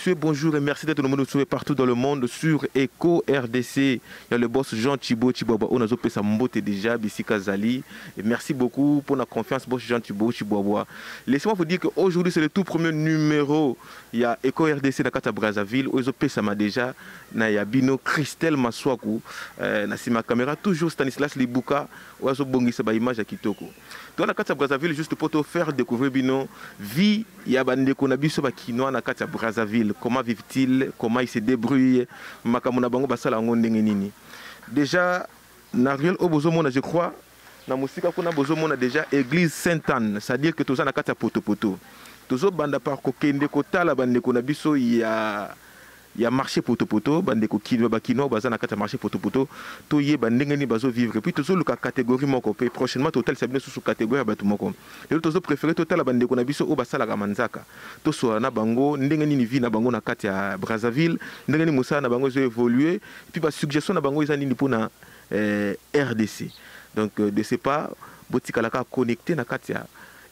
messieurs, bonjour et merci d'être nombreux nous partout dans le monde sur Echo RDC. Il y a le boss Jean Thibault Tshibwabwa, on a sa mbote déjà, Bissika Zali. Et merci beaucoup pour la confiance, boss Jean Thibault Tshibwabwa. Laissez-moi vous dire qu'aujourd'hui, c'est le tout premier numéro. Il y a Echo RDC dans Kata Brazzaville, où ils ont sama déjà, na ya bino Christelle Maswaku, euh, na sima caméra, toujours Stanislas Libuka, où ils ont bongisa ba image à Kitoko. Toi, na Kata Brazzaville, juste pour te faire découvrir bino vie ya bandeko na biso ba kinois na kati ya Brazzaville, comment vivent-ils, comment ils se débrouillent, makambo na bango basala yango ndenge nini. Déjà na ruelle oyo bozomona, je crois na mosika kuna bozomona déjà église Sainte-Anne, c'est-à-dire que toza na kati ya potopoto. Tozobanda par kokende kotala bandeko na biso ya ya marché potopoto, bandeko kino bakino baza na kati ya marché potopoto, toyeba ndenge nini bazovivre. Puis tozoluka catégorie moko pe prochainement totalisa bino susu catégorie ya bato moko. Lelo tozopréféré totala bandeko na biso oyo basalaka manzaka, tosola na bango ndenge nini vie na bango na kati ya Brazzaville, ndenge nini mosala na bango ezo évoluer, puis basuggestion na bango eza nini mpona RDC. Donc de ce pas botikalaka connecté na kati ya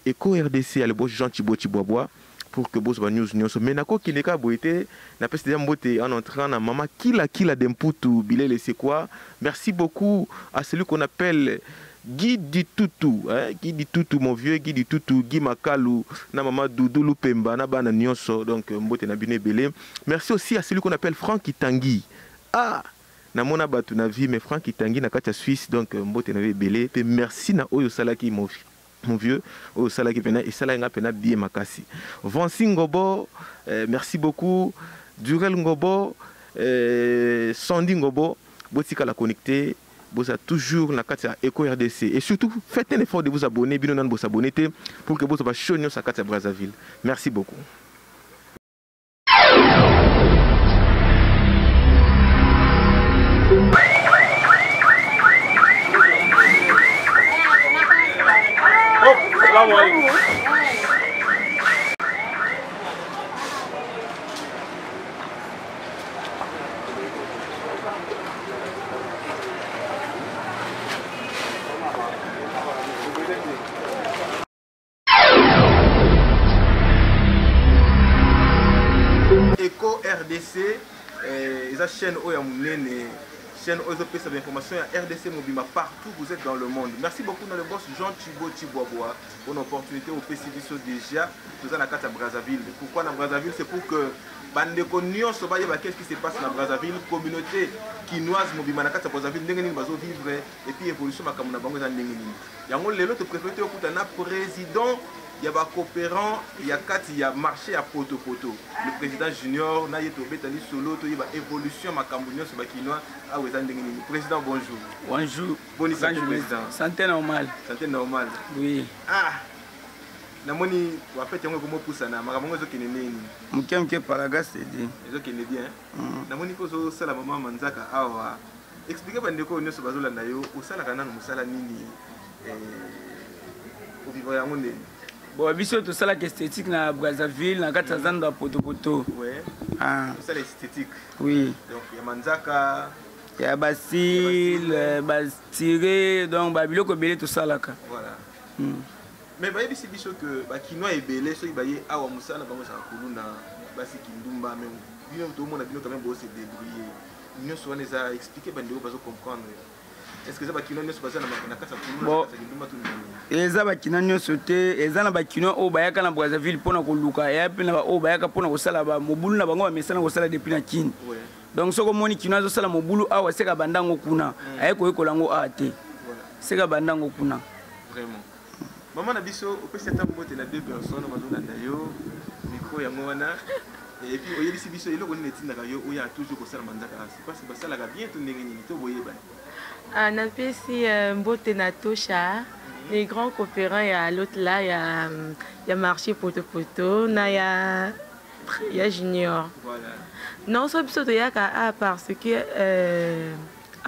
Echo RDC ya le boss Jean Thibault Tshibwabwa pour que bozwa news nyonso. Mais nakokende kaka boye te, napesi déjà mbote en entrant na mama Kila Kila Demputu Bilele, c'est quoi? Merci beaucoup à celui qu'on appelle Guy Ditutu, hein? Guy Ditutu, mon vieux Guy Ditutu, Guy Makalu, na mama Doudou Lupemba, na bana nyonso, donc mbote na bino ebele. Merci aussi à celui qu'on appelle Franck Itangi. Ah, namona bato na vie, mais Franck Itangi na kati ya Suisse, donc mbote na ebele. Pe merci na oyo salaki mon vieux, oyo salaki pena esalaki nga pena bien makasi. Vansi Ngobo, merci beaucoup. Durel Ngobo, Sandy Ngobo, botika la connecté. Vous êtes toujours na kati ya Echo RDC. Et surtout, faites un effort de vous abonner, bino nan vous abonner pour que vous soyez chaud sur kati ya Brazzaville. Merci beaucoup. Oh, salam alaikum. Echo RDC, eza chaîne oyo ya monene, chaîne oyo ezopesa ba information ya RDC mobimba partout vous êtes dans le monde. Merci beaucoup na le boss Jean Thibault Tshibwabwa pour l'opportunité au opesi biso déjà toza na kati ya Brazzaville. Pourquoi na Brazzaville? C'est pour que bandeko nyonso bayeba qu'est-ce qui se passe na Brazzaville, communauté kinoise mobimba na kati ya Brazzaville ndenge nini bazo vivre et puis évolution makambo na bango eza ndenge nini. Yango lelo to préféré tokuta na président ya ba coopérant ya kati ya marché ya potopoto, le président Junior na ye tobetali solo toyeba évolution makambo nyonso ba kinois awa eza ndenge nini. Président, bonjour. Bonjour. Bonne santé, président. Santé normale. Santé normale. Oui. Ah, namoni wafete yango ekomopusana makambo yango ezokende nini? Moke moke paraga c'est dit. Ezokende bien. Namoni mpo ozosala mama manzaka awa. Explique bandeko nyonso bazolanda yo, osalaka nanu mosala nini? Ovivre yango ndeni? Bon, biso tosalaka esthétique na Brazzaville, na kati ya zando ya potopoto. Ouais. Ah. Tosala esthétique. Oui. Donc ya manzaka, ya basile, batire, donc ba biloko ebele tosalaka. Voilà. Mais bayebisi biso que ba kinois ebele soki baye awa mosala na bango ezalaka kuluna, basi kindumba, mais bino tomona bino quand même bo se débrouiller. Nyonso wana eza expliquer bandeko bazo comprendre. Est-ce que eza ba kinois nyonso baza na kati ya kuluna, na kati ya kindumba to nini? Eza ba kinois nyonso te, eza na ba kinois oyo bayaka na Brazzaville mpona koluka, eya mpe na ba oyo bayaka mpona kosala ba mobulu na bango bamesana kosala depuis na Kin. Ouais. Donc soki omoni kinois azosala mobulu awa seka banda yango kuna, aye koyekola yango awa te. Voilà. Seka banda yango kuna. Vraiment. Maman na biso opesi ata mbote na deux personnes bazolanda yo, micro yango wana. Et puis oyebisi biso eloko nini etindaka yo oya toujours kosala manzaka c'est parce que basalaka bien to ndenge nini to boyeba? Ah, napesi mbote na Tosha, les grands coopérants ya l'autre là ya marché potopoto na ya Junior. Voilà. Non, so biso toyaka a parce que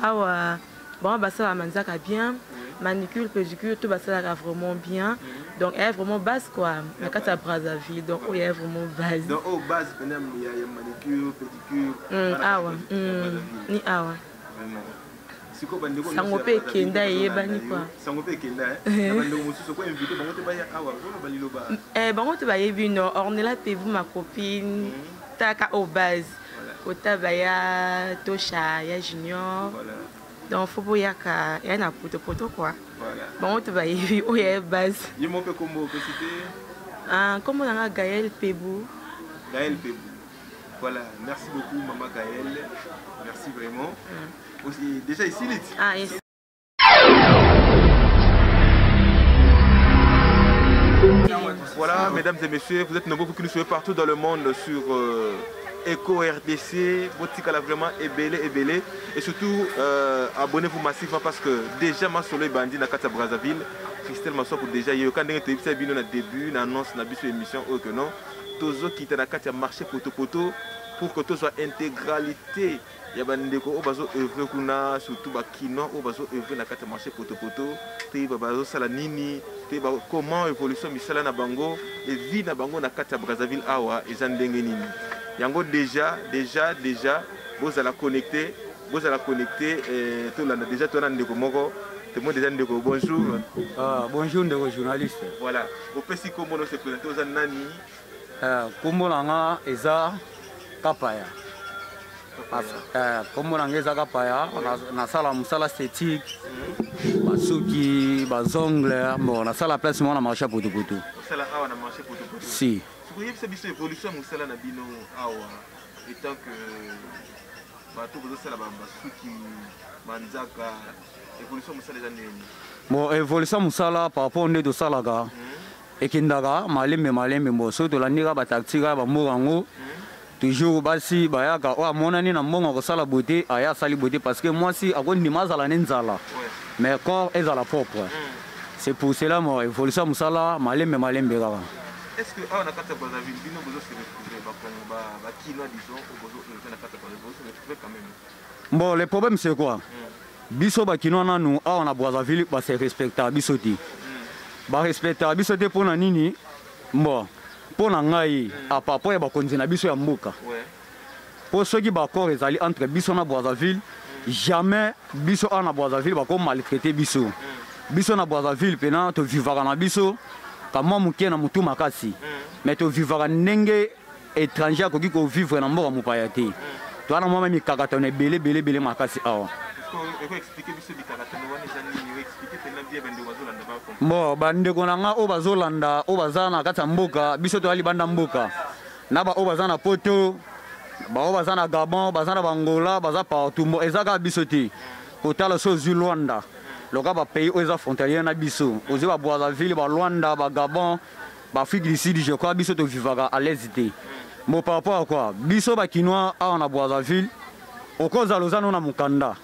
awa bon basala manzaka bien, manicure, pédicure, tout basalaka vraiment bien. Donc elle est vraiment basse quoi, na kati ya Brazzaville, donc elle est vraiment basse. Donc oh base pena ya manicure, pédicure, bana Awa, kati ya Brazzaville. Ni awa. Vraiment. Siko bandeko Sango nyonso pe ya Brazzaville ekenda bazolanda eyebani yo. quoi. Sango pe ekenda, hein? Na bandeko mosusu ko invité bango te baya awa, bazoloba liloba. Bango te bayebi no, Ornella Pebu ma copine. Kotaka au base. Kota baya Tosha ya Junior. Voilà. Donc faut boyaka ya na poto poto quoi. Voilà. Bango to bayebi oyo ya base. Ye moko mpe kombo opesi te? Ah, kombo na nga Gaël Pebou. Gaël Pebou. Voilà, merci beaucoup maman Gaël. Merci vraiment. Aussi, déjà ici lit. Ah, yes. Voilà, mesdames et messieurs, vous êtes nombreux, vous qui nous suivez partout dans le monde sur Echo RDC. Botikala vraiment ebele ebele. Et surtout, abonnez-vous massivement parce que déjà, masolo ebandi na kati ya Brazzaville. Christelle Massokou déjà, il y a quand même un début, une annonce, une émission, oh, que non. Tozo qui na kati ya marché poto poto pour que tout soit intégralité. Ya bandeko oyo bazo œuvre kuna, surtout bakinois oyo bazo œuvre na kati ya marché poto poto, toyeba bazosala nini, toyeba comment évolution misala na bango et vie na bango na kati ya Brazzaville awa eza ndenge nini. Yango déjà bozala connecté, bozala connecté. Tolanda déjà tona ndeko moko témoin déjà. Ndeko, bonjour. Ah, bonjour ndeko journaliste. Voilà, opesi kombo no, se présente, oza nani? Kombo na nga eza Kapaya. Kombo na nga eza Kapaya, nasala mosala esthétique, basuki, baongles. Bon, nasala place moko na marché ya Potopoto. Osala awa na marché Potopoto? Si. Soki oyebisa biso évolution ya mosala na bino awa, étant que bato bozosala basuki, manzaka, évolution ya mosala eza ndenge? Bon, évolution mosala par rapport nde tosalaka, ekendaka malembe malembe. Bon, soki tolandi kaka batactique ya bamboka yango, toujours basi bayaka, oyo amonani na mbongo akosala beauté, aya asali beauté, parce que mwasi akondima azala ne nzala, mais corps ezala propre. C'est pour cela mo évolution ya mosala malembe malembe kaka. Est ce que awa na kati ya Brazzaville bino bozo se retrouver, bakongo, bakinois disons, oyo bozo œuvre na kati ya Brazzaville, bozo se retrouver quand même? Bon, le problème c'est quoi? Biso bakinois nanu awa na Brazzaville base respectaka biso te, barespectaka biso te. Mpo na nini? Bon, mpo na ngai, à propos ya bakonzi na biso ya mboka, mpo soki baaccord ezali entre biso na Brazzaville, jamais biso awa na Brazzaville bakomaltraite biso. Biso na Brazzaville mpena tovivaka na biso kamwa moke na motu makasi, mais tovivaka ndenge étranger akoki kovivre na mboka mopaya te. Toza na mwa mikakatano ebele ebele ebele makasi awa. Ekoexplike biso mikakatano wana eza nini? Oexplike mpena bien, bandeko bazolanda ba. Bon, bandeko na nga oyo bazolanda, oyo baza na kati ya mboka, biso toya libanda mboka, na baoyo baza na Poto, baoyo baza na Gabon, baza na Bangola, baza partout. Bon, eza kaka biso te. Kotala so ozwi Lwanda, loka bapays oyo eza frontalier na biso, ozwi baBrazzaville, baLwanda, baGabon, baAfrique du Sud, je crois biso tovivaka à l'aise te. Bon, par rapport à quoi? Biso bakinois awa na Brazzaville, okozala oza no na mokanda,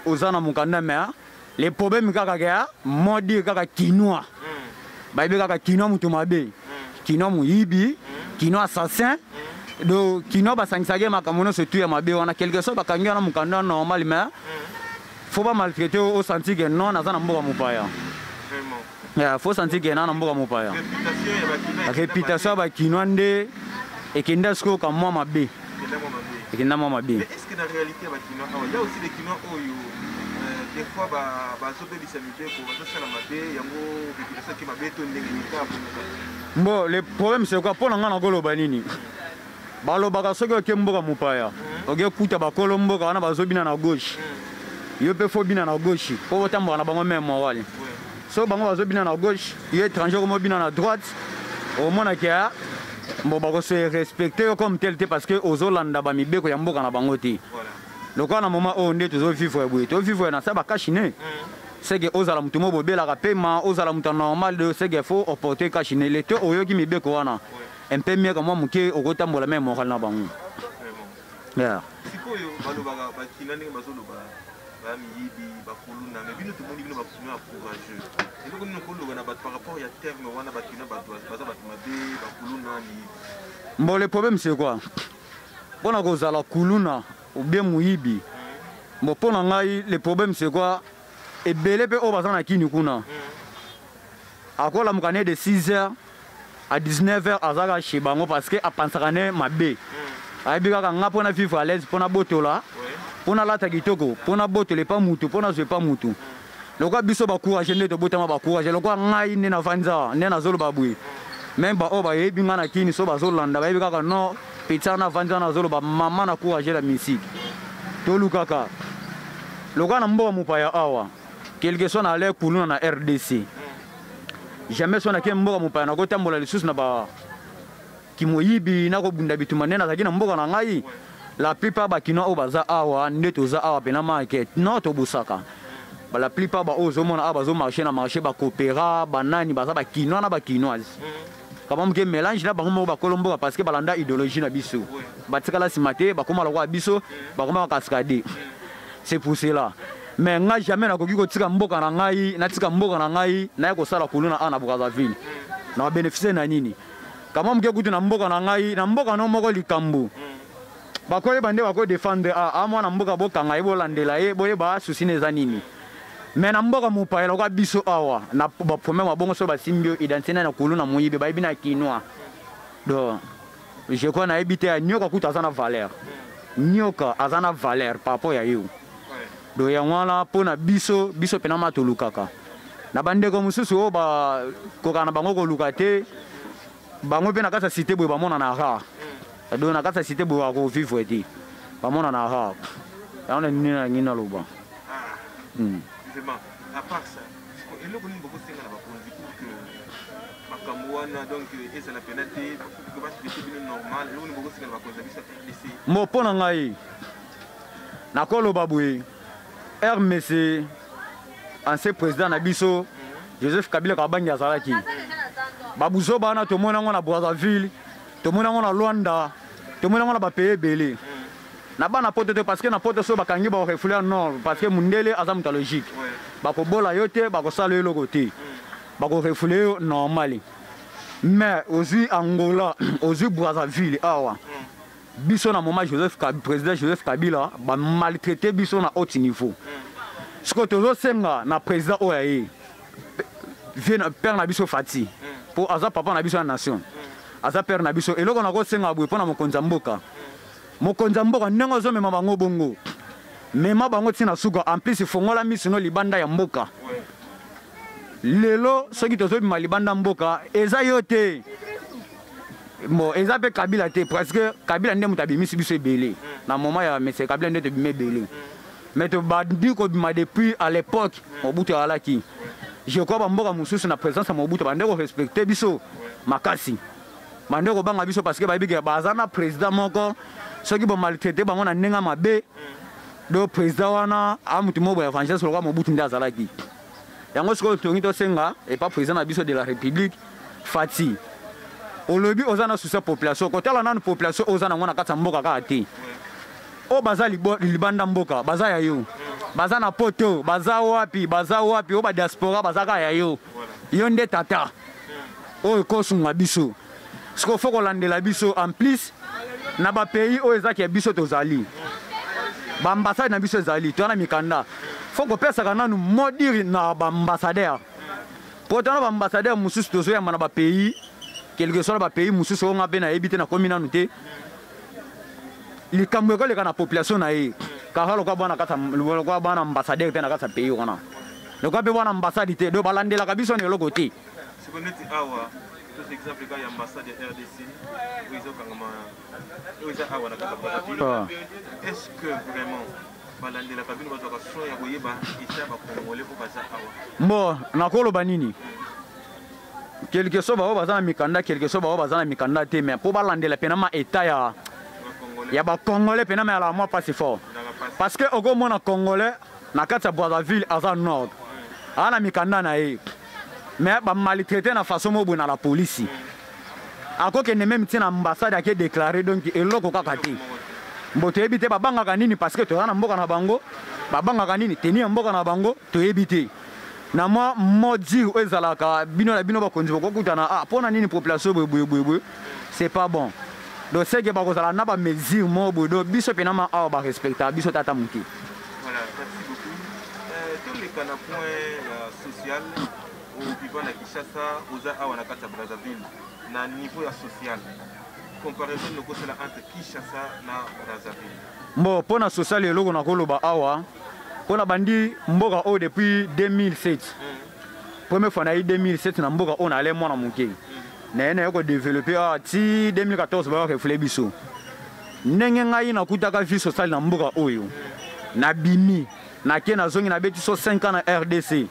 oza na mokanda, mais le problème kaka ke modi kaka kinois, bayebi kaka kinois moto mabe, kinois moyibi, kinois assassin. Donc kinois basangisaki makambo nyonso tu ya mabe wana. Quelque soit bakangi wana mokanda normal, mais faut pas maltraiter, osentir ke non, naza na mboka mopaya. Yeah, faut sentir ke na mboka mopaya. Réputation ya bakinois nde ekenda sikoyo ka mwa mabe, ekenda mwa mabe. Mais est-ce que na réalité ya bakinois awa, y a aussi des kinois oyo des fois bazobebisa mibeko, bazosala mabe, yango réputation eke mabe, to ndenge nini kaka? Bon, le problème c'est quoi? Mpo na ngai nakoloba nini? Balobaka soki oke mboka mopaya, oke kuta bakolo mboka wana bazobina na gauche, yo mpe faut bina na gauche mpo botamboka na bango même morale. Soki bango bazobina na gauche, yo étranger okomobina na droite, omonaki ya bon, bakose respecte yo comme tel te, parce que ozolanda bamibeko ya mboka na bango te. Lokola na moment oyo nde tozovivre boye, tozovivre na sa bacache-nez, c'est que ozala motu mo bobelaka pema, ozala moto normal de, c'est que faut oporte cache-nez. Le te oyoki mibeko wana un peu mieux, mwa moke okotambola même moral na bango. Yeah. Sikoyo balobaka bakina ndenge bazoloba bamiyibi, bakuluna, mais bino tomoni bino bakinois ya courageux. Eloko nini okoloba na bato par rapport ya terme wana, bakinois bato baza bato mabe, bakuluna, miyibi? Bon, le problème c'est quoi? Mpona kozala kuluna ou bien moyibi, bon, mpo na ngai, le problème c'est quoi? Ebele mpe oyo baza na kini kuna, akolamuka ne de 6 heures à 19 heures azalaka chez bango, parce que apansaka ne mabe. Ayebi kaka nga mpona vivre à l'aise, mpona botola, mpona lata kitoko, mpona botola epa mutu, mpona zwa epa mutu. Lokola biso bacourage nde tobotama bacourage, lokola ngai nde navandi awa nde nazoloba boye, même baoyo bayebi ngai na kini so bazolanda, bayebi kaka non. Petit wana avandi wana azoloba mama na courage la musique. Tolukaka lokola na mboka mopaya awa, quelque soit na ale kuluna na RDC, jamais so nake mboka mopaya nakotambola lisusu na ba kimoyibi, nakobunda bituma nde nazalaki na mboka na ngai. La plupart bakinois oyo baza awa nde toza awa mpena make no tobosaka. La plupart baoyo ozomona awa bazomarche na marché, bakopera banani, baza bakinois na bakinoise kama moke mélange na bango moko bakolo mboka, parce que balanda idéologie na biso, batikala nsima te, bakóma lokola biso, bakóma bakaskade. C'est pour cela, mais ngai jamais nakoki kotika mboka na ngai, natika mboka na ngai naye kosala kuluna awa na Brazzaville. Na babénéficie na nini? Kama moke kutu na mboka na ngai, na mboka no moko likambo bakoyeba nde bakodefendre a mwana mboka, bokanga ye, bolandela ye, boyeba susi na eza nini. Mais na mboka mopaya lokola biso awa, na baproblème mabongo, so basimbi yo identité na kulu na moyibi, bayebi na kinois. Donc je crois, nayebi te, ya nyoka kutu aza na valeur, nyoka aza na valeur par rapport ya yo. Donc yango wana mpo na biso, biso mpena ma tolukaka na bandeko mosusu oyo bakokaka na bango koluka te. Bango mpe na kati ya cité boye bamona na rare. Donc na kati ya cité boye bakovivre te, bamona na rare. Yango na nini na nini naloba. Vraiment, à part ça, eloko nini bokosenga na bakonzi pour que makambo wana donc ezala pena te, pour que batraite bino normal? Eloko nini bokosenga na bakonzi na biso ya RDC? Mbo mpo na ngai nakoloba boye: RMC, ancien président na biso Joseph Kabila Kabange azalaki babuzoba wana, tomoni yango na Brazzaville, tomoni yango na Luanda, tomoni yango na bapays ebele, na bana poto te, parce que na poto so bakangi, bakorefouler nord, parce que mundele aza moto ya logique. Bakobola yo te, bakosala yo eloko te, bakorefouler yo normal. Mais ozwi Angola, ozwi Brazzaville awa, biso na moment Joseph, président Joseph Kabila, bamaltraité biso na haut niveau. Sikoyo tozosenga na président oyo aye, père na biso Fati, mpo aza papa na biso ya nation, aza père na biso. Eloko nakosenga boye mpo na mokonzi ya mboka: mokonzi ya mboka, ndenge ozomema bango bongo, mema bango ntina suka. En plus, fongola miso no libanda ya mboka. Lelo soki tozobima libanda mboka, eza yo te, bon, eza mpe Kabila te, parce que Kabila nde moto abimisi biso ebele. Na moment ya monsieur Kabila nde tobima ebele, mais tobandi kobima depuis à l'époque Mobutu azalaki. Je crois bamboka mosusu na présence ya Mobutu bande korespecte biso makasi, bande kobanga biso, parce que bayebi ke baza na président moko, soki bomaltraite bango na ndenge mabe, do président wana a mutu moko boye vengeance lokola Mobutu nde azalaki. Yango sikoyo tongi tosenga epa président na biso de la République Fati. Olobi oza na souci ya population, kotala nanu population oyo oza nango na kati ya mboka kaka te. Oyo baza libanda mboka baza ya yo, baza na poto, baza wapi, baza wapi, oyo badiaspora baza kaka ya yo. Yo nde tata oyo ekosunga biso. Sikoyo faut kolandela biso. En plus, na bapays oyo ezaki ya biso, tozali baambassade na biso ezali, toza na mikanda, faut kopesaka nanu modire na baambassadeur, po tana baambassadeur mosusu tozoyamba na bapays, quelque soit na bapays mosusu oyo nga mpe nayebi te, nakomi nanu te. Likambo ekoleka na population na ye kaka lokola bwana kati, lokola bwana ambassadeur te na kati ya pays wana, lokola mpe bwana ambassade te. Donc balandelaka biso na eloko te. Siko neti awa, toza exemple kaka ya ambassade ya RDC oyo ezokangama, oyo eza awa na kati ya Brazzaville. Est ce que vraiment balandelaka bino, bazwaka soin ya koyeba état ya bacongolais oyo baza awa? Bon, nakoloba nini? Quelque soit bao baza na mikanda, quelque soit bao baza na mikanda te, mais mpo balandela mpena ma état ya bacongolais mpena ma yalaka mwa mpasi fort, parce que okomona Congolais na kati ya Brazzaville aza nord, aza na mikanda na ye, mais bamaltraité na façon moko boye na la polisi. Akokende même ntina ambassade, ake déclaré, donc eloko kaka te. Mbo toyebi te babangaka nini, parce que toza na mboka na bango. Babangaka nini teni ya mboka na bango? Toyebi te. Na mwa modire oyo ezalaka bino na bino bakonzi bokokutana, ah, mpo na nini population boye boye boye boye? C'est pas bon. Donc c'est que bakozala na bamesure moko boye. Donc biso mpena ma awa barespectaka biso tata moke. Voilà, merci beaucoup. Toleka na point ya social. Oviva na Kinshasa, oza awa na kati ya Brazzaville. Na niveau ya social, comparaison nini okosala entre Kinshasa na Brazzaville? Bon, mpo na social, eloko nakoloba awa, mpo na bandi mboka oyo depuis 2007. Première fois nayi 2007 na mboka oyo, nale mwana moke. Naye naye kodévelopper awa ti 2014 baya refouler biso. Ndenge ngai nakutaka vie sociale na mboka oyo, nabimi, nake, nazongi, nabeti so 5 ans na RDC,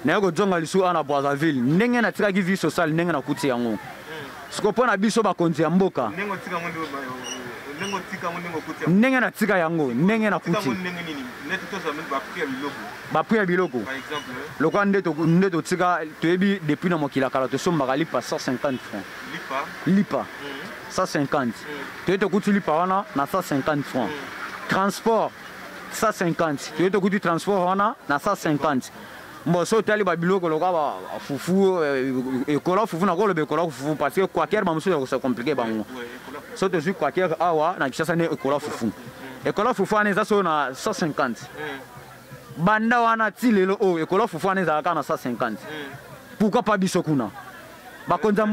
naye kozonga lisusu awa na Brazzaville. Ndenge natikaki vie sociale, ndenge nakuti yango siko mpo na biso bakonzi ya mboka, ndenge natika yango, ndenge nakuti baprix ya biloko lokola nde totika. Toyebi depuis na mokili ya kala, tosombaka lipa 150 francs. Lipa 150, toye tokuti lipa wana na 150 francs. Transport 150, toye tokuti transport wana na 150. Bon, so otali babiloko lokola bafufu, ekola fufu, nakoloba ekola fufu parce que quaker bamosusu ya kosa compliquer bango. So tozwi quaker awa na Kinshasa, nde ekola fufu, ekola fufu wana eza so na 150. Banda wana ti lelo oyo, ekola fufu wana ezalaka na 150. Pourquoi pas biso kuna bakonza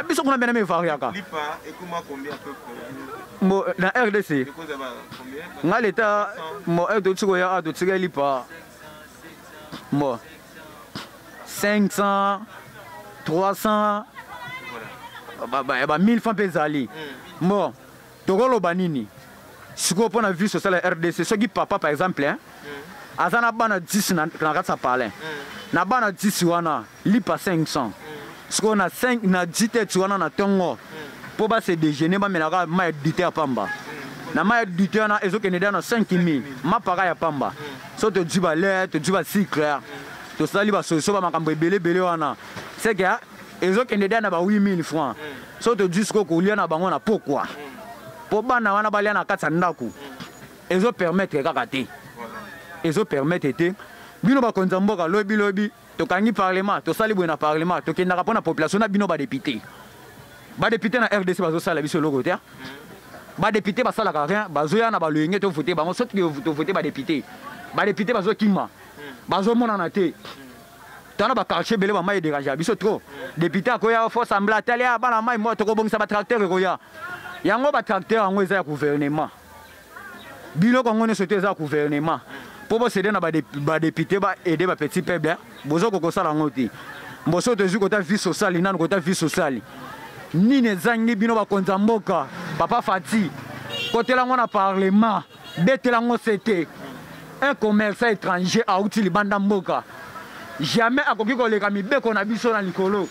biso kuna bename evariaka? Mo na RDC nga leta mo totiki koya awa, totika lipa mo 500, 300, ba 1000 francs mpe ezali. Bon, tokoloba nini sikoyo mpo na vie sociale ya RDC? Soki papa, par exemple, hein, aza na bana 10 na kati ya palin, na bana 10 wana, lipa 500, sikoyo na 5 na 10 tete wana na ntongo mpo base déjeuner, bamelaka mai ya dite ya pamba. Na mai ya dite wana ezokende da na 5000, mapaka ya pamba. So tozwi balait, tozwi basucre, tosali basolution, bamakambo ebele ebele wana, seke ezokende da na ba 8000 francs. So tozwi sikoyo kolia na bango na pokwa mpo bana wana balia na kati ya ndako, ezopermettre kaka te, ezopermettre te. Bino bakonzi ya mboka, lobi lobi tokangi parlement, tosali boye na parlement, tokendaka mpo na population na bino. Badéputés, badéputés na RDC bazosala biso eloko te. Badéputés basalaka rien, bazoya na baloyenge. Tovote bango, soki tovote badéputés, badéputés bazokima, bazomonana te. Tala baquartier ebele, bamai edérange biso trop. Député akoya, faut assemblée, atali ya bana mai mo, tokobongisa batracteur, ekoya yango. Batracteur yango eza ya gouvernement, biloko yango nyonso te eza ya gouvernement. Mpo bosede na badéputés, baaider bapetit peuple, bozokoka kosala yango te. Mboso tozwi kota vie sociale nanu, kota vie sociale nini ezangi bino bakonzi ya mboka? Papa Fati, kotela yango na parlement, betela yango sete. Un commerçant étranger auti libanda mboka, jamais akoki koleka mibeko na biso na likolo,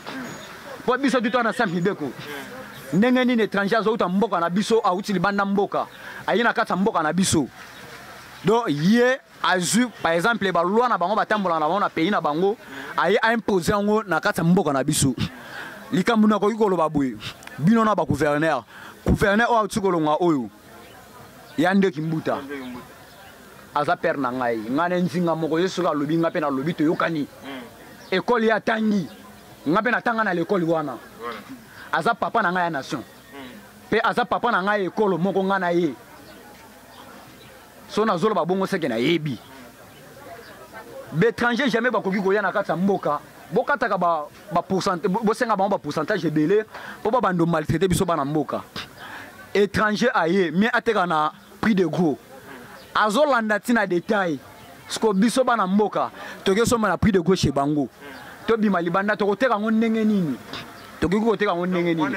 mpo biso tuto na sa mibeko. Ndenge nini étranger azouta mboka na biso, auti libanda mboka, aye na kati ya mboka na biso? Donc ye azwi, par exemple, baloi na bango, batambola na bango na pays na bango, aye aimpose yango na kati ya mboka na biso. Likambo nakoki koloba boye, bino na bagouverneur, gouverneur oyo auti kolongwa oyo ya ndeki mbuta, aza père na ngai, ngai na nzinga moko. Ye soki alobi, ngai mpe nalobi, toyokani. Ekole ye atangi, ngai mpe natanga na lekole wana. Aza papa na ngai ya nation, mpe aza papa na ngai ekolo moko ngai na ye. So nazoloba bongo, seke nayebi baétranger jamais bakoki koya na kati ya mboka. Bokataka bosenga bango bapourcentage ebele mpo babando maltraiter biso bana mboka. Étranger aye mie ateka na prix de gros, azolanda ntina détail. Siko biso bana mboka tokesomba na prix de gros chez bango, tobima libanda, tokoteka yango ndenge nini? Tokoki koteka yango ndenge nini?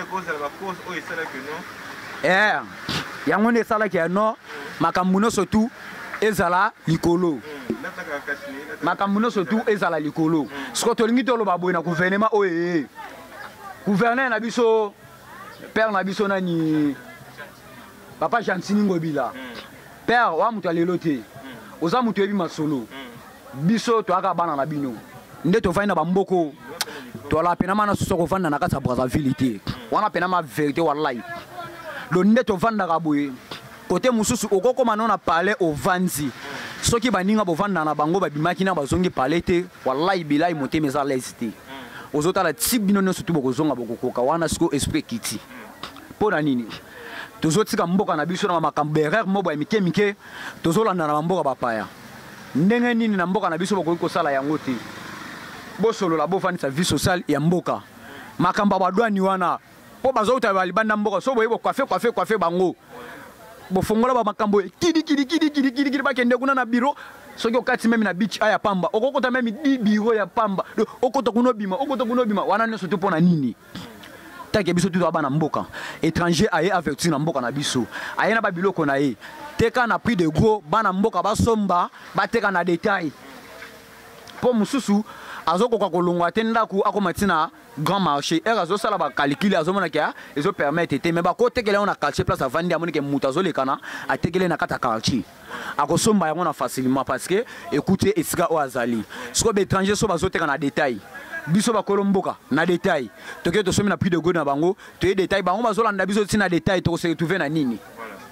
Yango nde esalaki ya no makambo nyonso tu ezala likolo, makambo nyonso tu ezala likolo. Siko tolingi toloba boye na gouvernement oyo eye, gouverneur na biso, père na biso nani, papa Gentini Ngobila. Père wa moto ya lelo te, oza moto oyebi masolo. Biso toyaka bana na bino nde tovandi na bamboko, toala pena mana susu kovanda na kati ya Brazzaville te. Wana pena ma vérité, wallahi. Do nde tovandaka boye, kote mosusu okokóma no na palais, ovandi, soki baninga bovanda na bango babimaki na bazongi palais te, wallahi bilahi, motema eza lese te. Ozotala ti bino nyonso tu bokozonga, bokokoka wana. Sikoyo esprit ekiti mpo na nini? Tozotika mboka na biso na makambo erreur moko ya mike mike, tozolanda na bamboka bapaya. Ndenge nini na mboka na biso bokoki kosala yango te? Bosolola, bofandisa vie sociale ya mboka. Makambo ya badwani wana, mpo bazouta balibanda mboka, so boye bocoiffer, coiffer, coiffer bango, bofongola bamakambo kidi kidi kidi kidi kidi kidi, bakende kuna na bureau. Soki okati meme na beach aya pamba, okokota meme 10 bureau ya pamba, okota kuna obima, okota kuna obima, wana nyonso to pona nini? Tant biso tuto bana mboka, étranger aye avertir na mboka na biso, aye na ba biloko na ye, teka na prix de gros, bana mboka basomba, bateka na détail. Po mususu azokoka kolongwa te ndako akoma ntina grand marché, ere azosala bacalcul, azomona ke ezopermettre te, mais bakotekela yango na quartier place avandi, amoni ke moto azolekana, atekele na kati ya quartier, akosomba yango na facilement parce que ekute esika oyo azali. Sikoyo baétranger so bazoteka na détail, biso bakolo mboka na détail toke tosombi na prix de gros na bango, toye détail, bango bazolanda biso ntina détail, tokose retrouver na nini?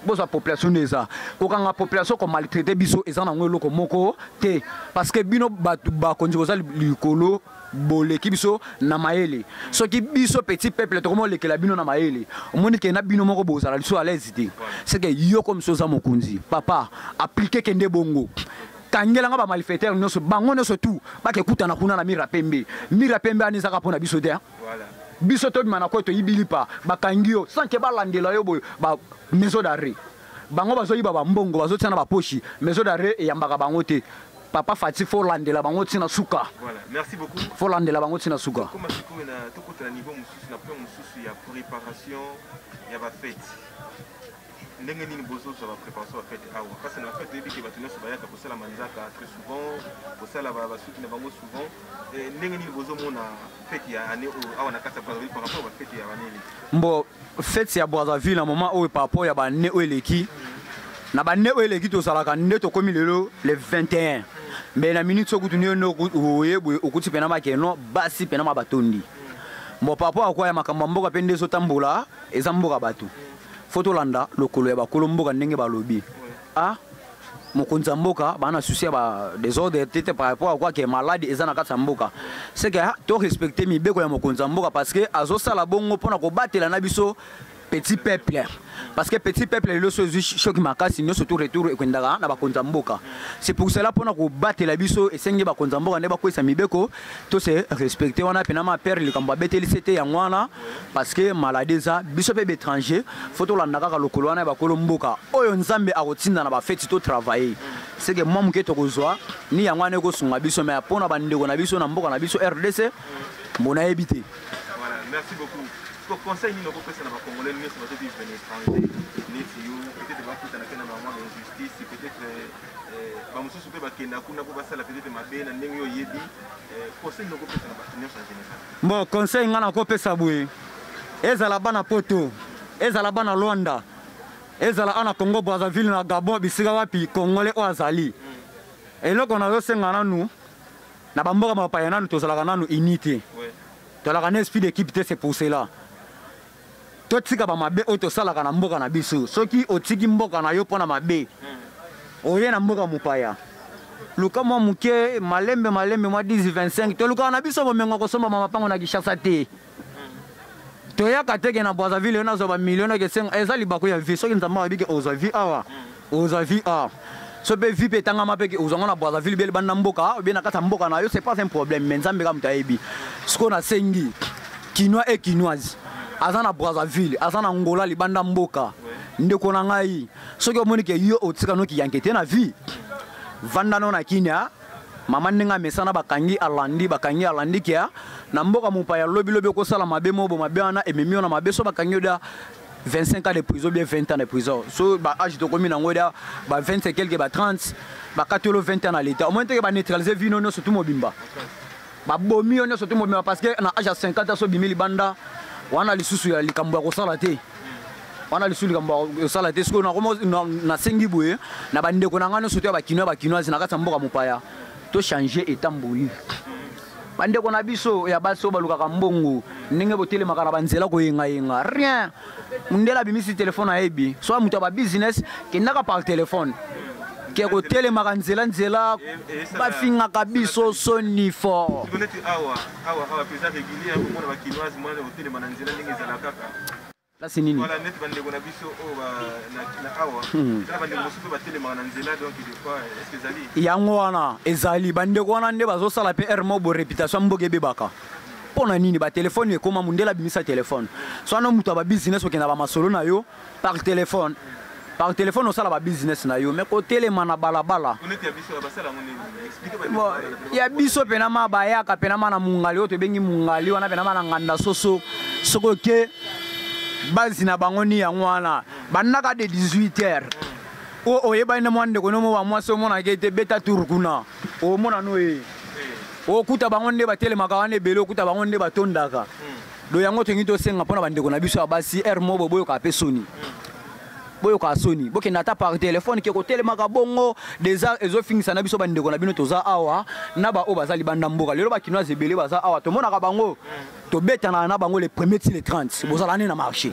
Bozwa population nde eza kokanga population, komaltraite biso eza nango eloko moko te, parce que bino bato bakonzi boza likolo, boleki biso na mayele. Soki biso petit peuple tokomi olekela bino na mayele, omoni ke na bino moko bozala liso à l'aise te. C'est que yo comme so oza mokonzi, papa, applique, kende bongo, kangelanga bamalfaiteur nyonso, bango nyonso tu bakekutana kuna na mira pembe. Mira pembe wana ezaka mpo na biso te. Biso tobima na koyo, toyibi lipa, bakangi yo sans ke balandela yo boye. Ba maison d'arrêt, bango bazoyiba bambongo, bazotia na baposhi, maison d'arrêt eyambaka bango te. Papa Fati, fo landela bango ntina suka. Voilà, merci beaucoup. Fo landela bango ntina suka. Koma sikoyo na tokota na niveau mosusu, na point mosusu ya préparation ya bafete. Ndenge nini bozozwa bapréparation ya bafete awa? Parce na bafete, oyebi ke bato nyonso bayaka kosala manzaka très souvent, kosala basuki na bango souvent. Ndenge nini bozomona fete ya année oyo awa na kati ya Brazzaville par rapport bafete ya année eleki? Mbo fete ya Brazzaville na moment oyo, par rapport ya baannée oyo eleki, na baannée oyo eleki tozalaka nde tokomi lelo le 21, mais na minute soki kutu nde oye boye, okuti mpena makeno basi mpena ma batondi. Bon, par rapport akwa ya makambo ya mboka mpe nde ezotambola, eza mboka bato, fo tolanda lokolo ya bakolo mboka ndenge balobi. A mokonzi ya mboka baa na souci ya ba désordre te te, par rapport à quoi ke maladi eza na kati ya mboka. C'est que to respecte mibeko ya mokonzi ya mboka, parce que azosala bongo mpona kobatela na biso petit peuple, parce que petit peuple lelo so ezwi choc makasi nyonso, tout retour ekendaka na bakonzi ya mboka. C'est pour cela, mpona kobatela biso, esengi bakonzi ya mboka nde bakwesa mibeko, to se respecte wana mpena ma pere likambo abetelisi te yango wana, parce que maladie eza. Biso mpe baétranger, fo tolanda kaka lokolo wana ya bakolo mboka. Oyo Nzambe akotinda na bafeti, to travailler, c'est que mwa moke tokozwa ni yango wana ekosunga biso. Mais mpona bandeko na biso na mboka na biso RDC, mbo nayebi te. Voilà, merci beaucoup. Conseil nini okopesa na bacongolais nyonso bazovivre na étranger neti yo? Peut-être bakutana mpe na bamwa bainjustice, peut-être bamosusu mpe bakenda kuna mpo basala peut-être mabe na ndenge oyo oyebi. Conseil nini okopesa na bato nyonso en général? Bon, conseil ngai nakopesa boye: ezala bana Poto, ezala bana Lwanda, ezala ana Congo Brazzaville, na Gabon, bisika wapi congolais oyo azali, eloko nazosenga nanu na bamboka bapaya, nanu tozalaka nanu uni te, tozalaka na esprit d'équipe te. C'est pour cela totika bamabe oyo tosalaka na mboka na biso. Soki otiki mboka na yo mpo na mabe, oye na mboka mopaya, luka mwa moke, malembe malembe, mwa 10 25, tolukaka na biso bomengo kosomba mapango na Kinshasa te. Toyaka teke na Brazzaville oyo nazwa bamillion ekesenga, eza libaku ya vie. Soki Nzambe abiki, ozwa vie awa, ozwa vie awa. So mpe vie mpe etangama mpe ozwango na Brazzaville, bie libanda mboka, bie na kati ya mboka na yo, c'est pas un problème, mais Nzambe kaka moto ayebi. Sikoyo nasengi Kinois et Kinoise aza na Brazzaville, aza na Ngola, libanda mboka, ndeko na ngai, soki omoni ke yo otika noki yanke te na vie, vanda no na Kinia. Mama ndenge amesana, bakangi alandi, bakangi alandi kia na mboka mopaya, lobilobi okosala mabe moko bo mabe wana ememi yo na mabe. So bakangi yo da 25 ans de prison, bien 20 ans de prison, so ba âge tokomi nango da ba 20 et quelque, ba 30, bakati yo 20 ans na l'état, omoni teke baneutraliser vie no nyonso tu mobimba, babomi yo nyonso tu mobimba, parce que na âge ya 50 ans, so obimi libanda wana, lisusu ya likambo ya kosala te wana, lisusu likambo ya kosala te. Sikoyo nasengi boye na bandeko na ngai nyonso to ya bakinois, bakinoise na kati ya mboka mopaya, tochange etamboli. Bandeko na biso ya basi oyo balukaka mbongo, ndenge botelemaka na banzela koyengayenga, rien. Mundele abimisi telefone, ayebi so moto ya babusiness, kendaka par telefone ke kotelemaka nzela nzela, bafingaka biso soni fort. Neti awa awa awa mpenza régulier komona bakinoise mwana kotelema na nzela ndenge ezala kaka. Place nini? Voilà, neti bandeko na biso oyo na awa, eza bandeko mosusu mpe batelemaka na nzela. Donc des fois, est ce que ezali Yango wana ezali bandeko wana nde bazosala mpe r mo bo réputation ya mboka ebebaka. Mpo na nini? Batelefone ekóma, mundele abimisa telefone, so wana moto ya babusiness okenda bamasolo na yo par téléphone. Par téléphone osala ba business na yo, mais kotelema na balabala. Bon, ya biso pena ma bayaka pena ma na mungali oyo tobengi mungali wana pena ma na nganda soso soki oke base na bango ni yango wana bandaka de 18 heures oyo oyebani na mwa ndeko no mo bamwasi omonaka ete beta tour kuna omona no ye okuta bango nde batelemaka wana ebele okuta bango nde batondaka do yango tolingi tosenga mpona bandeko na biso ya basi heure moko boyokaka mpe soni boyokaka soni bokende ata par telefone ke kotelemaka bongo deja ezofingisa na biso bandeko na bino toza awa na baoyo baza libanda mboka lelo bakinoise ebele baza awa tomonaka bango tobetanaka na bango le premier ti le 30 bozala nde na marché.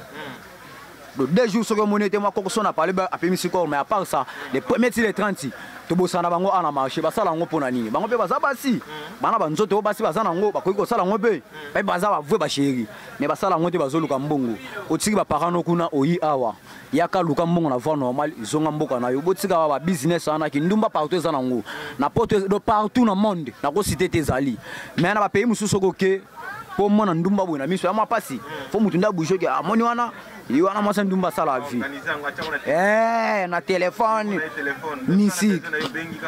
Donc 2 jours soki omoni ete mwa kokoso na parle apemisi corps, mais à part ça, le premier ti le 30 tobosana bango ana marché. Basala yango mpo na nini? Bango mpe baza basi, bana banzoto oyo basi baza nango, bakoki kosala yango mpe mpe baza bavrai bachéri, mais basala yango te. Bazoluka mbongo. Otiki baparent no kuna, oyi awa, yaka luka mbongo na voie normale, ezonga mboka na yo. Botika ba business wana kindumba partout eza nango na poto, do partout na monde nakosite te ezali, mais na bapays mosusu soki oke mpo mona ndumba boye na miso ya mwa pasi, fo mutu nde abouge oke amoni wana ye wana mwasi ndumba asala vie na telefone misike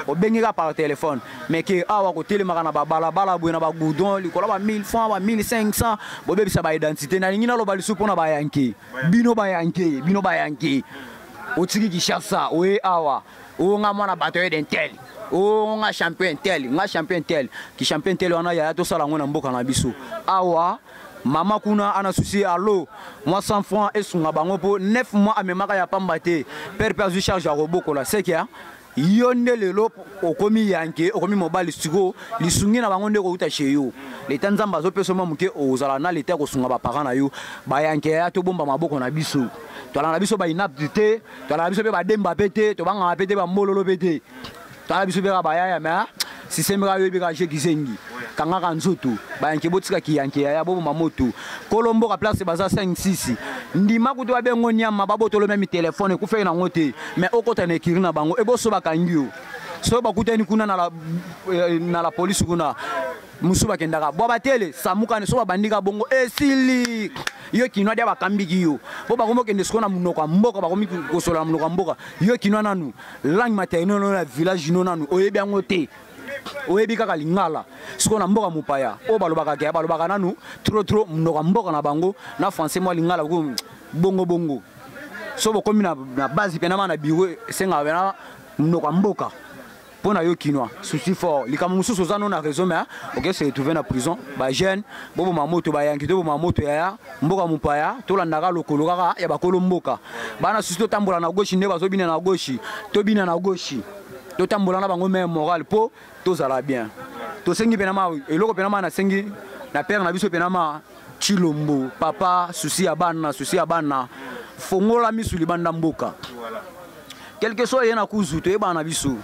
obengi kaka par téléphone. Mais ke awa kotelemaka na babalabala boye na bagoudron likolo ba 1000 francs, ba 1500, bobebisa baidentité. Nalingi naloba lisusu mpona bayanke, bino bayanke, bino bayanke, otiki Kinshasa oye awa, oyo nga mwana bato oyo d'un tel, oyo nga champion tel, nga champion tel, ki champion tel wana yaya, tosala yango na mboka na biso awa. Mama kuna ana susi alo mwa 100 francs esunga bango mpo 9 mois amemaka ya pamba te, père mpe azwi charge ya kobokola seke yo nde lelo okomi yanke, okomi mobali. Sikoyo lisungi na bango nde kouta chez yo. Leta Nzambe azopesa mwa moke, ozala na leta ya kosunga baparent na yo. Bayanke ya tobomba maboko na biso, toala na biso bainapte te, toala na biso mpe bademba mpe te, tobangaka mpe te, bambololo mpe te, toala biso mpe kaka bayaya. Mais système kaka yoyebi kaka je kizengi kangaka nzoto. Bayanke, botika kiyanke yaya, boboma moto. Kolo mboka place baza 5 6 ndima kutu babengo nyama, babotolo meme telefone ekufaki nango te, mais okota na ekiri na bango eboso bakangi yo. Soki bakutani kuna na la polise kuna mosusu bakendaka bwa batele samukani. So babandika bongo esili yo kinwa dia bakambiki yo mpo bakomi okende sikoyo na monoko ya mboka, bakomi kosola na monoko ya mboka. Yo kinwa nanu langue maternelle no na village no nanu oyebi yango te, oyebi kaka lingala. Sikoyo na mboka mopaya oyo balobaka ke balobaka nanu trop trop monoko ya mboka na bango na français, mwa lingala bongo bongo. So bokomi na base mpena ma na bureau, esengaka mpena monoko ya mboka mpo na yo kinois souci fort. Likambo mosusu oza no na raison, mais oke se retrouver na prison. Bajeune boboma moto, bayanki toboma moto yaya. Mboka mopaya tolandaka lokolo kaka ya bakolo mboka. Bana susi totambola na gauche nde bazobina na gauche, tobina na gauche, totambola na bango même moral mpo tozala bien. Tosengi mpena ma eloko mpena ma nasengi na père na biso mpena ma Chilombo papa, susi ya bana, susi ya bana, fongola misu libanda mboka. Quelque soit ye na kuzu toyebaka na biso,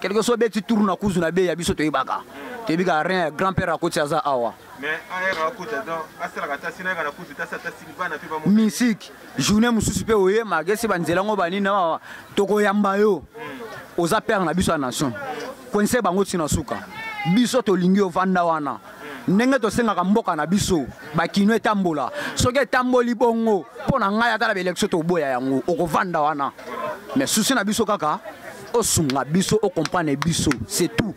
quelque soit beti tour na kuzu na be ya biso toyebaka, toyebika rien. Grand père akoti aza awa. Mais ayaka akota, donc asalaka ata sina ayaka na kuzu te, asala ata sini bana mpe bamo. Misike journée mosusu mpe oye malgré si banzela yango banini na tokoyamba yo. Oza père na biso ya nation, coince bango ntina suka. Biso tolingi ovanda wana ndenge tosengaka mboka na biso bakino etambola. Soki etamboli bongo mpo na ngai, ata na baélection toboya yango, okovanda wana. Mais souci na biso kaka osunga biso, ocomprendre biso, c'est tout.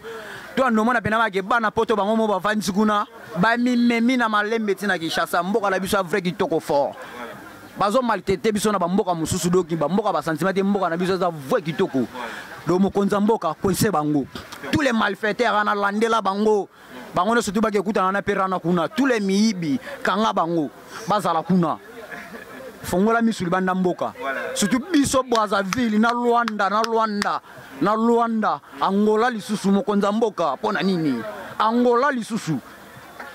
To andomona mpena bake bana poto bango mo bavandisi kuna, bamimemi na malembe ntina Kinshasa. Mboka na biso ya vrai kitoko fort, bazomaltraite biso na bamboka mosusu, doki bamboka basentiment te. Mboka na biso eza vrai kitoko. Donc mokonzi ya mboka, coince bango, tous les malfaiteurs wana, landela bango, bango nyonso tu bake ekutana na mpe rana kuna. Tous les miyibi, kanga bango, bazala kuna. Fongola misu libanda mboka, surtout biso Brazzaville na Luanda, na Luanda, na Luanda, Angola lisusu. Mokonzi ya mboka, mpo na nini Angola lisusu,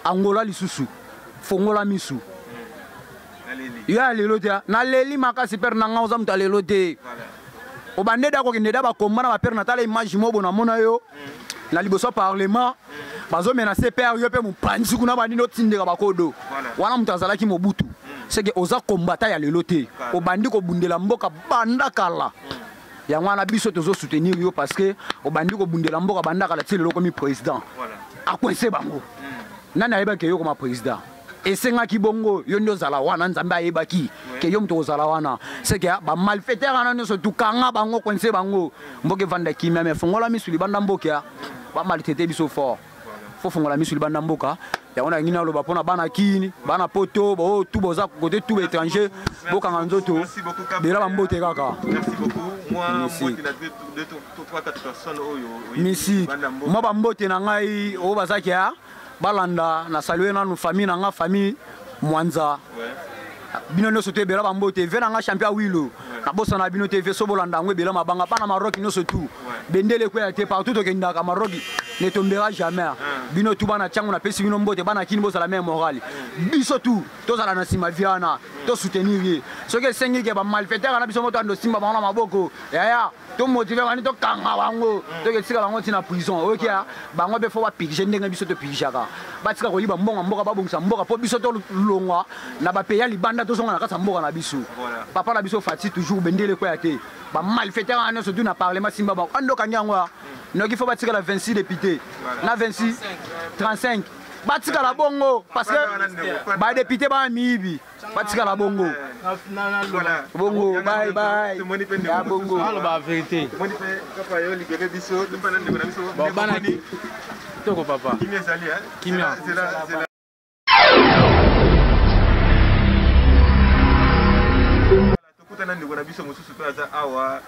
Angola lisusu? Fongola misu yo ya lelo te. Naleli makasi père na nga, oza moto ya lelo te. Obande da kokende da bakomba na bapère. Natala image moko namona yo na liboso ya parlement, bazomenacer père yo mpe mopanzi kuna, banini otindeka bakodo wana. Moto azalaki Mobutu seke oza kombata ya lelo te, obandi kobundela mboka banda kala. Yango wana biso tozosoutenir yo parce que obandi kobundela mboka banda kala ti lelo okomi président. Akoince bango, nani ayebaki yo koma président? Esengaki bongo yo nde ozala wana, Nzambe ayebaki ke yo moto ozala wana. C'est que ba malfaiteurs wana nyonso tukanga bango, coince bango, mboka evanda kimia. Mais fongola misu libanda mboka, ba maltraité biso fort. Fo fongola misu libanda mboka. Yango nalingi naloba mpona bana Kini, bana Poto, bao tu boza kote tu baétranger, bokanga nzoto bela bambote kaka. Merci beaucoup. Moi, Merci. moi, tu as 2, 3, 4 personnes. Oh, yo, yo, Misi banda mboka. mwa bambote na ngai oyo bazaki ya balanda, na salue nanu famille na nga, famille Mwanza. Bino nyonso to ebela bambote. Ve na nga champion Wilo, nabosana bino te. Ve so bolanda yango ebela mabanga, bana Maroc nyonso tu, bendele ekweya te partout tokendaka, Maroc ne tombera jamais. Bino tu bana ntiango, napesi bino mbote. Bana Kini, bozala même morale, biso tu tozala na nsima vie wana, tosoutenir ye. Soki esengi ke bamalfaiteur wana, biso moto ando simba bango na maboko, yaya, tomotive bani, tokanga bango, toketika bango ntina prison. Oyoki ya bango mpe fo bapurge ndenge biso topurgeaka. Batika koyiba mbongo ya mboka, babongisa mboka mpo biso tolongwa na bapeya ya libanda, tozonga na kati ya mboka na biso. Papa na biso Fati, toujours bendele ekweya te. Bamalfaiteur wana nyonso tu na parlement, simba bango ando okangi yango ya noki. Fo batikala 26 député na 26 35, batikala bongo, parce que badéputé baa miyibi, batikala bongo bongo. Bye bye ya bongo. Aloba vérité. Tomoni mpe kaka yo libere biso, topana ndeko na biso. Bon, bana toko papa. Kimia ezali, hein? Kimia. Zela, zela. Tokutana ndeko na biso mosusu mpe aza awa.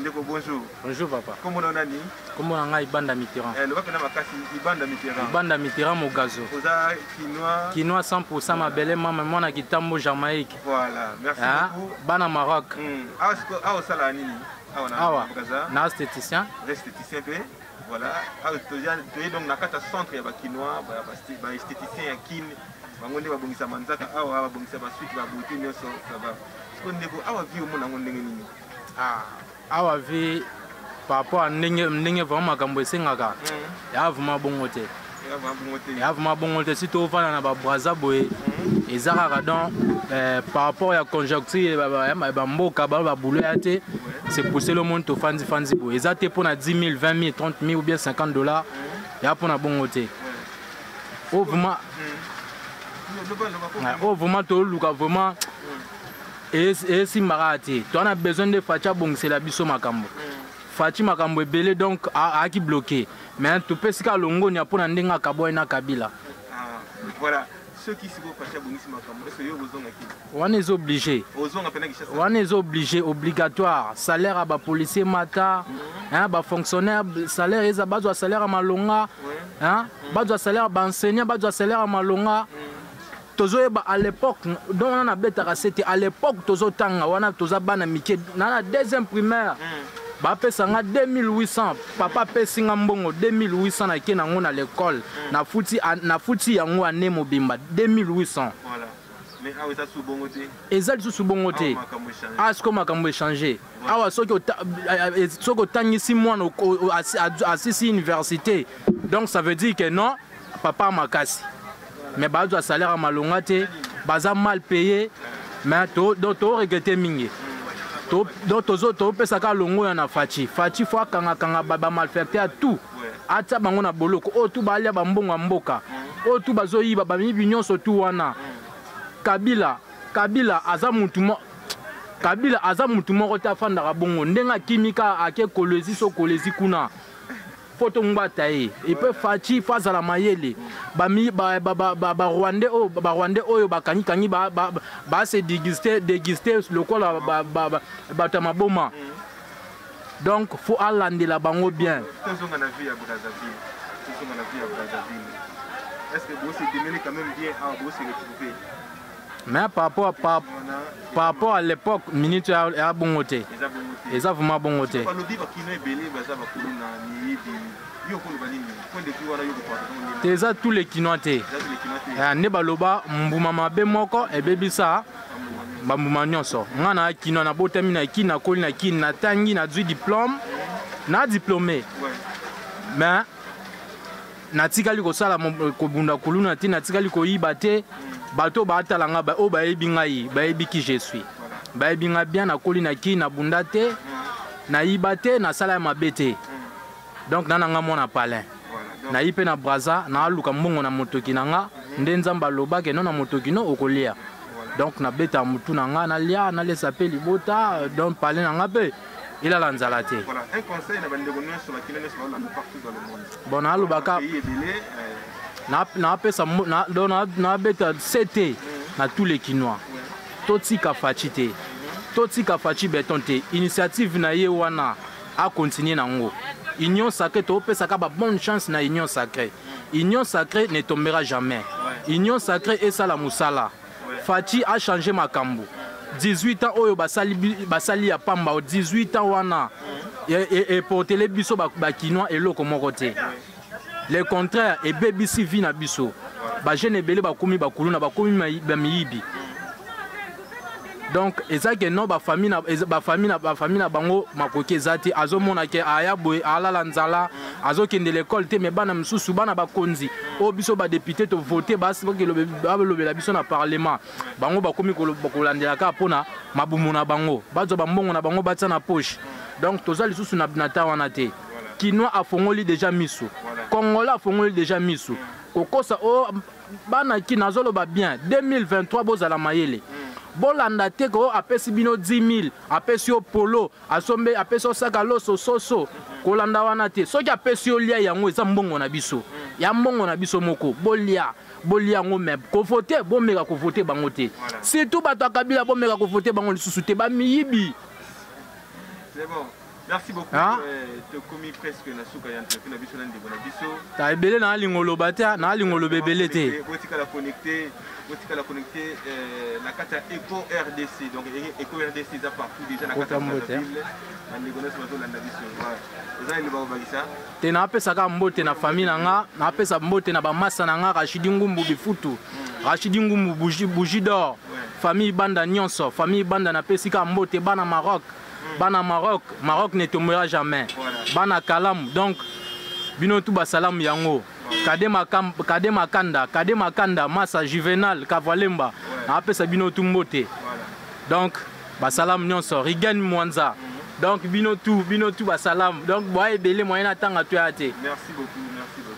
Ndeko, bonjour. Bonjour papa. Kombo na nani? Kombo na ngai Ibanda Mitterrand. Loba mpena makasi, Ibanda Mitterrand. Ibanda Mitterrand Mogazo. Oza Kinois? Kinois 100%, mabele mama, mwana Kitambo, Jamaïque. Voilà, merci Ah, beaucoup. bana Maroc. Awa awa osala nini awa na Awa Brazza? na esthéticien. Esthéticien mpe, voilà. Awa toye donc na kati ya centre ya Bakinois, baesthéticien ya Kine. Bango nde babongisa manzaka awa, babongisa basuite, babeauté nyonso. Ça va? Siko ndeko, awa vie omona yango ndenge nini? Ah, awa vie par rapport à ndenge ndenge vraiment makambo esengaka, ya vraiment bongo te. Eza vraiment bongo te? Ya vraiment bongo te. Si tovanda na babraza boye, eza kaka donc par rapport ya conjoncture ya bamboka, bao babulo ya te. C'est pousser le monde, tofandi fandi boye, eza te mpona 10 000, 20 000, 30 000 ou bien 50 $ ya mpona bongo te. Oyo vraiment Loba, loba. Oyo vraiment toluka vraiment esimbaka te. Toza na besoin nde Fatshi abongisela biso makambo. Fatshi makambo ebele, donc ayaki bloqué, mais topesi kaka longonia mpona ndenge akabwai na Kabila. Ah, voilà. Soki sikoyo Fatshi abongisi makambo, est-ce yo ozonga Kini? Wana eza obligé. Ozonga mpena Kinshasa? Wana eza obligé, obligatoire. Salaire ya bapolicier mata, hein, bafonctionnaire salaire eza, bazwa salaire ya malonga, hein, bazwa salaire ya baenseignant, bazwa salaire ya malonga. Tozoyeba à l'époque, donc wana nabetaka sete, à l'époque tozotanga wana, toza bana mike na deuxième primaire, bapesa nga 2800. Papa apesi nga mbongo 2800, nake nango na l'école, nafuti, nafuti yango ane mobimba, 2800. Voilà, mais awa eza su bongo te? Eza lisusu bongo te. Awa makambo echange. Awa sikoyo makambo echange. Awa soki otangisi mwana, asisi université, donc ça veut dire que non, papa makasi, mais bazwa salaire ya malonga te, baza mal payé. Mais donc toregrete mingi. Donc topesaka longo ya na Fatshi. Fatshi fo akangakanga bamalfaiteur ya tout, atia bango na boloko. Oyo tu balia bambongo ya mboka, oyo tu bazoyiba, bamiyibi nyonso tu wana. Kabila aza mutu mo, Kabila aza mutu moko te afandaka bongo. Ndenge akimi ka ake Kolwezi, so Kolwezi kuna fo tongbata ye. Epe Fatshi fo azala mayele. Barwandais oyo, barwandais oyo bakangikangi, base déguste lokola bato ya maboma, donc fo alandela bango bien. Tozonga na vie ya Brazzaville, tozonga na vie ya Brazzaville. Est ce que bose démêler quand même bien awa, bose retrouver? Mais par rapport à l'époque, minute ya bongo te. Eza bongo te? Eza vraiment bongo te. Balobi bakino ebele baza bakolo na miyibi. Yo koloba nini, point de vue wana yo kopartage nini? Te, eza tous les Kinois te. Eza tous les Kinois te? Eh, nde baloba mbuma mabe moko ebebisa bambuma nyonso. Nga na Kinois, nabotami na Kini, nakoli na Kini, natangi, nazwi diplôme, na diplômé, mais natikali kosala kobunda kuluna te, natikali koyiba te. Bato oyo baatala nga, oyo bayebi ngai, bayebi qui je suis, bayebi nga bien. Nakoli na Kini, nabunda te, nayiba te, nasala ya mabe te. Donc na nga mwana palin, nayi mpe na Braza, naaluka mbongo na motoki na nga. Nde Nzambe aloba ke non na motoki no okolia. Donc nabeta mutu na nga nalia nalesa mpe libota donc pale na nga mpe elala nzala te. Voilà, un conseil na bandeko nyonso bakino nyonso baolanda partout dans le monde. Bon nalobaka napesa donc nabeta sete na tous les Kinois. Totika Fatshi te. Totika Fatshi Beton te. Initiative na ye wana a continuer nango. Union sacrée topesaka ba bonne chance na Union sacrée. Union sacrée ne tombera jamais. Union sacrée esala musala. Fatshi a changé makambo. 18 ans oyo basali basali ya pamba 18 ans wana et portele biso ba Kinois eloko moko te. Le contraire ebebisi vie na biso. Ba jeune ebele bakomi bakuluna bakomi ba miyibi. Donc eza ke non ba famille na ba famille na ba famille na bango makoki eza te, azomona ke aya boye alala nzala, azokende l'école te, mais bana misusu bana bakonzi oyo biso ba député to voter balobela biso na parlement, bango bakomi kolandela kaka mpona mabumu na bango, bazwa bambongo na bango batia na poche. Donc toza lisusu na ta wana te. Kinois afongoli déjà misu, Congolais afongoli déjà misu. Kokosa o bana ki nazoloba bien 2023 bozala mayele. Bolanda te ko apesi bino 10 000, apesi yo polo, asombe, apesi yo saka loso soso, kolanda wana te. Soki apesi yo lia yango eza mbongo na biso. Ya mbongo na biso moko, bolia, bolia yango mais ko voter, bomeka ko voter bango te. Surtout bato ya Kabila bomeka ko voter bango lisusu te, ba miyibi. C'est bon. Merci beaucoup. Hein? Tokomi presque na suka ya entrevue na biso na ndeko na biso. Ta ebele na alingo loba te, na alingo loba ebele te. Botikala connecté, botikala connecté na kati ya Eco RDC. Donc Eco RDC eza partout déjà na kati ya Brazzaville. Ba ndeko nyonso bazolanda biso. Voilà. Oza liloba kobakisa? Te, napesaka mbote na famille na nga, napesa mbote na bamasa na nga Rachidi Ngumbu Bifutu, Rachidi Ngumbu Bougie d'or, famille Banda nyonso, famille Banda napesi ka mbote bana Maroc. Bana Maroc, Maroc ne tombera jamais. Bana Kalam, donc bino tout basalam yango. Kade Makam, Kade Makanda, Kade Makanda, Massa Juvenal, Kavalemba. Apesa bino tout mbote. Donc basalam nyonso, Rigen Mwanza. Donc bino tout basalam. Donc boye ebele moyen atanga to ya te. Merci beaucoup, merci beaucoup.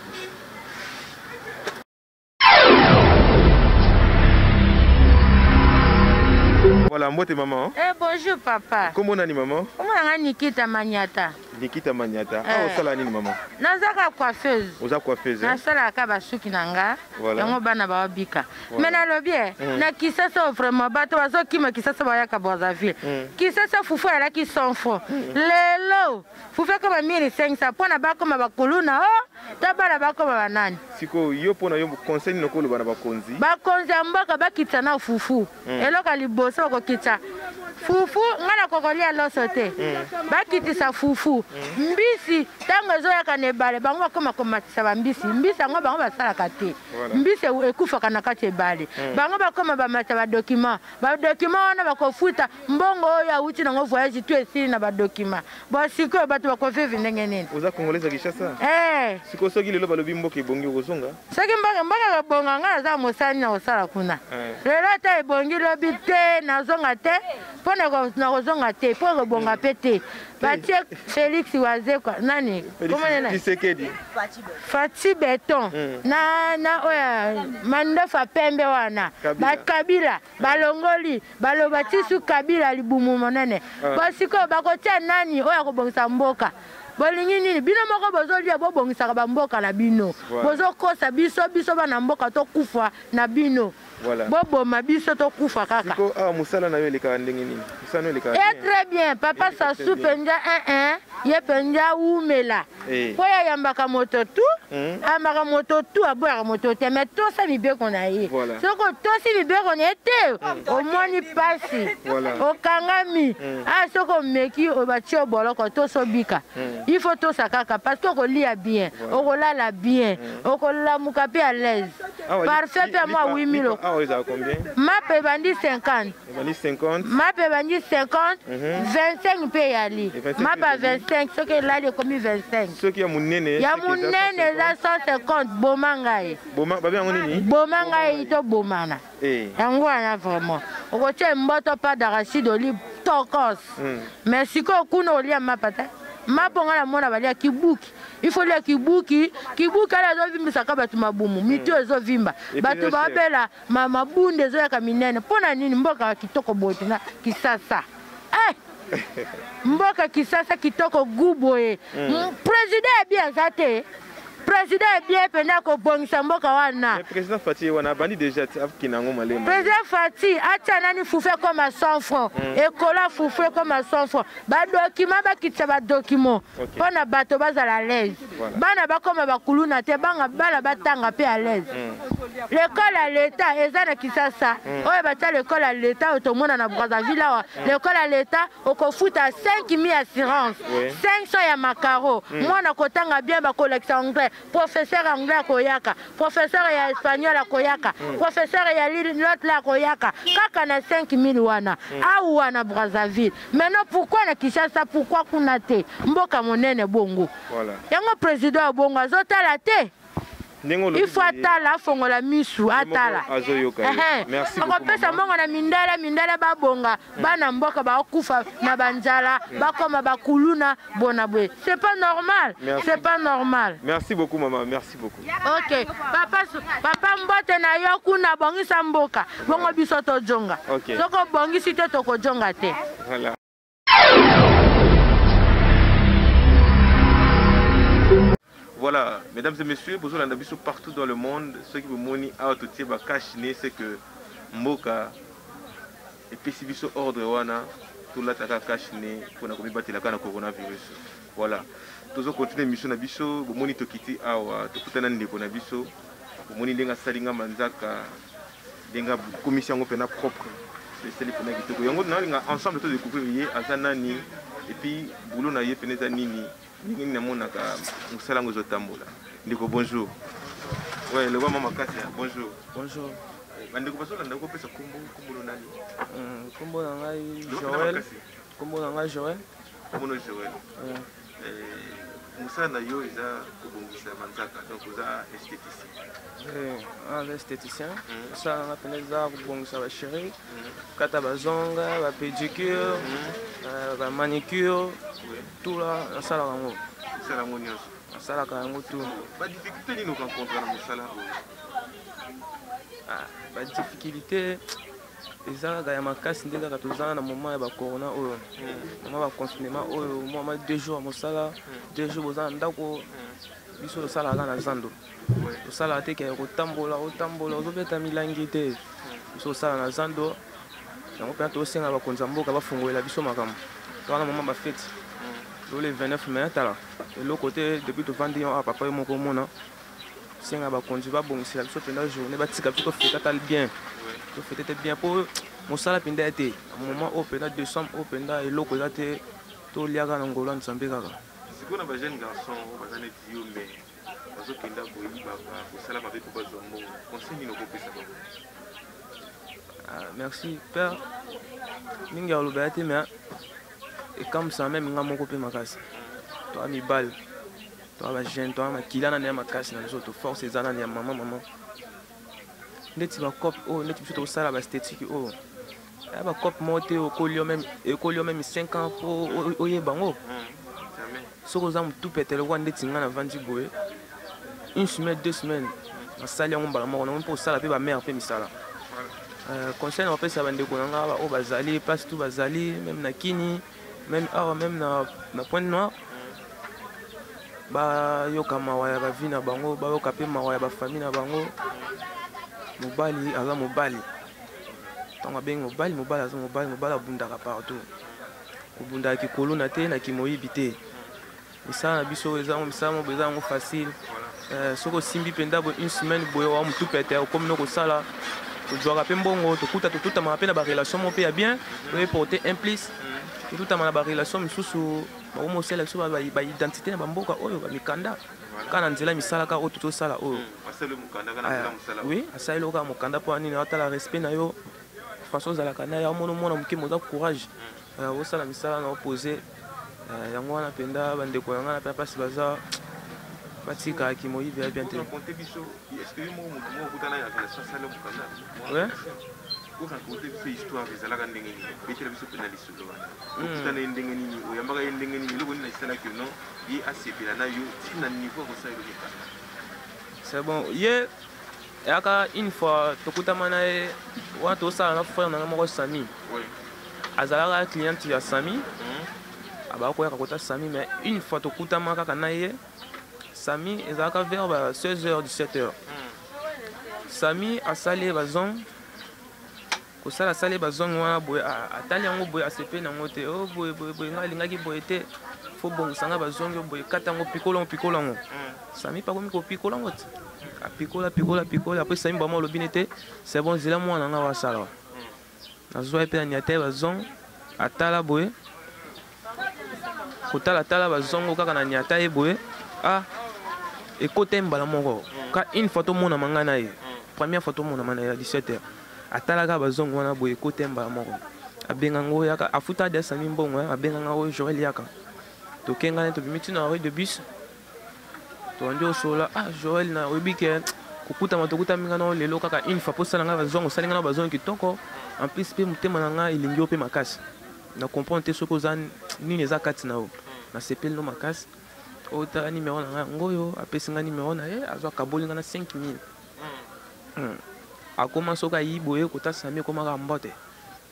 Voilà, mbote maman. Eh, bonjour papa. Comment nani maman? Comment nanga Nikita Manyata. Nikita Manyata. Ah, osala nini maman? Nazaka coiffeuse. Oza coiffeuse. Hein? Nasala ka basuki nanga. Voilà. Yango bana ba bika. Voilà. Mais na lobi na Kisasa vraiment bato bazo kima Kisasa ba yaka Brazzaville. Kisasa fufu alaki 100 francs. Lelo fufu kama 1500 pona ba koma ba kuluna oh ta bana ba koma ba nani. Siko yo pona yo conseil noko loba na bakonzi. Bakonzi ya mboka bakitsa na fufu. Eloko liboso bakokitsa fufu nga na kokolia loso te. Bakitisa fufu. Mbisi tango ezoyaka na ebale bango bakoma komatisa ba mbisi. Mbisi yango bango basalaka te. Mbisi ekufaka na kati ebale. Bango bakoma bamatisa ba document. Ba document wana bakofuta mbongo oyo awuti nango voyage tu esili na ba document. Bo sikoyo bato bakovivre ndenge nini? Oza congolaise ya Kinshasa? Eh. Sikoyo soki lelo balobi mboka ebongi okozonga? Soki mboka ebonga nga naza mosali na kosala kuna. Lelo ata ebongi lobi te nazonga te mpo na kozonga te mpo ekobonga mpe te. Batie Félix Wazekwa nani? Comment nani? Tshisekedi. Fatshi Beton. Na oya mandofa pembe wana. Kabila. Ba Kabila balongoli baloba tisu Kabila libumu monene. Basiko bakotia nani oya kobongisa mboka? Bolingi nini? Bino moko bozolia bobongisaka ba mboka na bino. Bozokosa biso biso bana mboka tokufa na bino. Boboma biso tokufa kaka. Siko ah musala na yo eleka ndenge nini? Musala na yo eleka Eh, très bien, papa Eleka très Sassou bien. penza 1 1, ye penza umela. Po ya yambaka moto tu, ayambaka moto tu, aboyaka moto te, mais tosa mibeko na ye. Soko tosi mibeko na ye te, omoni pasi. Okangami. Ah soko omeki, obatie oboloko, tosobika. Il faut tosa kaka parce que okolia bien, okolala bien, okolamuka pe à l'aise. Ah ouais, Parfait pe moi 8000. Ah ouais, ça combien? Mape bandi 50. Bandi 50. Mape bandi 50, 25 pe yali. Et 25 Mape pe yali. 25, ce que là il komi 25. Ce qui ya munene, Ya ce qui est munene 150. za 150 boma ngai. Boma, ba bien nini? Boma ngai to bomana. Eh. Yango wana vraiment. Okotia mboto pa d'arachide oli tokos. Mais sikoyo kuna olia mapa te. Mapa nga na mona balia kibuki. Il faut lia kibuki. Kibuki ala ezovimbisaka bato mabumu, mitu ezovimba, bato babela mabunda ezoyaka minene. Mpo na nini mboka kitoko boye mpenza Kisasa? Eh! Mboka Kisasa kitoko gu boye, président ya bien aza te. Président ya bien mpenza akobongisa mboka wana. Président Fatshi wana abandi déjà akina yango malema. Président Fatshi atia nani fufu ekoma 100 francs, ekola fufu ekoma 100 francs, badocument bakitisa badocument mpo na bato bazala à l'aise, bana bakoma bakuluna te, banga bana batanga mpe à l'aise. L'école ya leta eza na Kisasa oyo batia l'école ya leta oyo tomona na Brazzaville awa. L'école ya leta okofuta 5000 assurance, 500 ya makaro. Mwana kotanga bien, bakolakisa anglais, professeur anglais akoyaka, professeur ya espagnol akoyaka, professeur ya l'autre la akoyaka kaka na 5000 wana awa na Brazzaville. Maintenant pourquoi na Kinshasa, pourquoi kuna te? Mboka monene bongo. Yango président ya bongo azotala te. Il faut atala, afongola misu, atala. Akopesa mbongo na mindele, mindele babonga, bana mboka bakufa na banzala, bakoma bakuluna bona boye. C'est pas normal, c'est pas normal. Merci beaucoup maman, merci beaucoup. Ok papa, papa, mbote na yo kuna. Bongisa mboka bongo biso tojonga. Soki obongisi te, tokojonga te. Voilà. Voilà, mesdames et messieurs, bozolanda biso partout dans le monde. Ceux qui bomoni awa totie ba cache-nez, c'est que mboka epesi biso ordre wana tolataka cache-nez mpona komibatelaka na coronavirus. Voilà, tozocontinue émission na biso. Bomoni tokiti awa, tokutana ndeko na biso. Bomoni ndenge asali nga manzaka, ndenge akomisi yango mpena propre, esali mpena kitoko. Yango nalinga ensemble todécouvrir ye aza nani et puis boulot na ye mpena eza nini, ndenge nini namonaka mosala yango ezotambola. Ndeko, bonjour. Ouais, loba mwa makasi. Bonjour. Bonjour. Bandeko bazolanda, kopesa kombo, kombo nani? Kombo na ngai Joel. Kombo na ngai Joel. Kombo no Joel. Mosala na yo eza kobongisa manzaka, donc oza esthéticien? Aza esthéticien. Mosala na nga mpenza eza kobongisa bachéri, kata bazonga, bapédicure, bamanicure, tout la nasalaka yango. Osala yango nyonso? Nasalaka yango tout. Badifficulté nini orencontre na mosala oyo? Badifficulté eza kaka ya makasi nde kaka toza na moment ya bacorona oyo, moment baconfinement oyo. Mwa ma 2 jours ya mosala, 2 jours boza na ndako. Biso tosalaka na zando, tosalaka te ke kotambola, otambola ozobeta milangi te. Biso tosala na zando yango mpena. Tosenga bakonzi ya mboka bafungolela biso makambo. Toza na moment bafête lo le 29 mai, tala eloko te depuis tovandi yo awa. Papa, yo moko omona. Senga bakonzi babongisela biso mpenza journée, batika biso tofete ata bien, tofete te bien, mpo mosala mpenza ya te. Moment oyo mpenza, décembre oyo mpenza, eloko eza te, toliaka na ngolo ya Nzambe kaka. Sikoyo na bajeune garçon oyo baza neti yo me bazokenda koyibaka, kosala mabe mpo bazwa mbongo, conseil nini okopesa bango? Ah, merci père. Mingi ya koloba ya te, mais ekamwisaka meme nga moko mpe makasi. Toa mibale, toa bajeune, toa makila nani ya makasi na nzoto, force eza nani ya mama mama. Ndeti bacope oyo, neti biso tosala baesthétique oyo, ya bacope moko te ekoli yo meme 5 ans mpo oyeba yango. Soki oza motu pete lokola ndeti ngai navandi boye, une semaine, 2 semaines, nasali yango mbala moko nango mpo osala mpe bamare mpe misala. Conseil na bapesa bandeko na nga oyo bazali place tout, bazali même na Kini, même awa, même na Pointe Noire, bayoka mawa ya bavie na bango, bayoka mpe mawa ya bafamille na bango. Mobali aza mobali. Ntango abengi mobali, mobali aza mobali. Mobali abundaka partout, kobundaka kikolona te, na kimoyibi te. Misala na biso eza misala moko eza yango facile. Soki osimbi mpenza boye une semaine boye, wa motu pete, okomi no kosala, tozwaka mpe mbongo, tokuta totutamaka mpe na barelation moko mpe ya bien oyo porter un plus. Totutama na barelation misusu, bakoma osala biso baidentité na bamboka oyo, bamikanda kaka na nzela misala kaka oyo tozosala oyo. Oui, asaleli kaka mokanda mpo nini? Atala respect na yo, façon ozalaka na ye, amona omona moke moza courage, osala misala na opose yango wana mpenza. Bandeko na ngai na mpe mpasi baza, batikaki moyibi ya bien te. Raconte biso, est-ce que yo moko, motu moko okutana ya relation, asali mokanda? Ouais. Oraconte biso histoire ezalaka ndenge nini, betela biso mpe na lisolo wana. Okutana ye ndenge nini, oyambaka ye ndenge nini, eloko nini esalaki no ye asepela na yo ti na niveau ya kosala eloko ekanga? C'est bon, ye eyaka une fois tokutama na ye wana, tosala na frère na nga moko Sami. Azalaka cliente ya Sami, abaka koyaka kota Sami. Mais une fois tokutama kaka na ye, Sami, ezalaka vers ba 16 h 17 h. Sami asali ye bazonge, kosala asali ye bazonge wana boye, atali yango boye, asepeli nango te. O boye boye boye, ngai alingaki boye te, fo bongisa ngai bazongi boye, kata yango, pikola yango, pikola yango. Sami mpe akomi kopikola yango te, apikola, pikola, pikola. Après Sami bama alobi ne te, c'est bon, zela mwana ngai wasala. Nazwa ye mpe na niata ye bazonge, atala boye, kotalatala bazongo kaka na niata ye boye, ah, ekota ye mbala moko. Ka une fois tomonama ngai na ye, première fois tomonama na ye ya 17 heures, atalaka bazongo wana boye, ekota ye mbala moko. Abenga ngo yaka, afuta ade Asami mbongo, abenga nga oyo Joel yaka. Tokengani, tobimi ntina arrêt de bus, tobandi osola. Ah Joel, na oyebi ke kokutama tokutami nga nao lelo kaka une fois, mposala ngai bazongo, osali ngai na bazongo kitoko. En plus mpe motema na ngai elingi yo mpe makasi, na comprendre te soki oza nini eza kati na yo. Nasepeli no makasi. Oyo tala nimero na ngai yango oyo. Apesi ngai nimero na ye, azwa, akaboli ngai na 5000. Akoma soki ayi boye kota Sami, ekomaka mbote,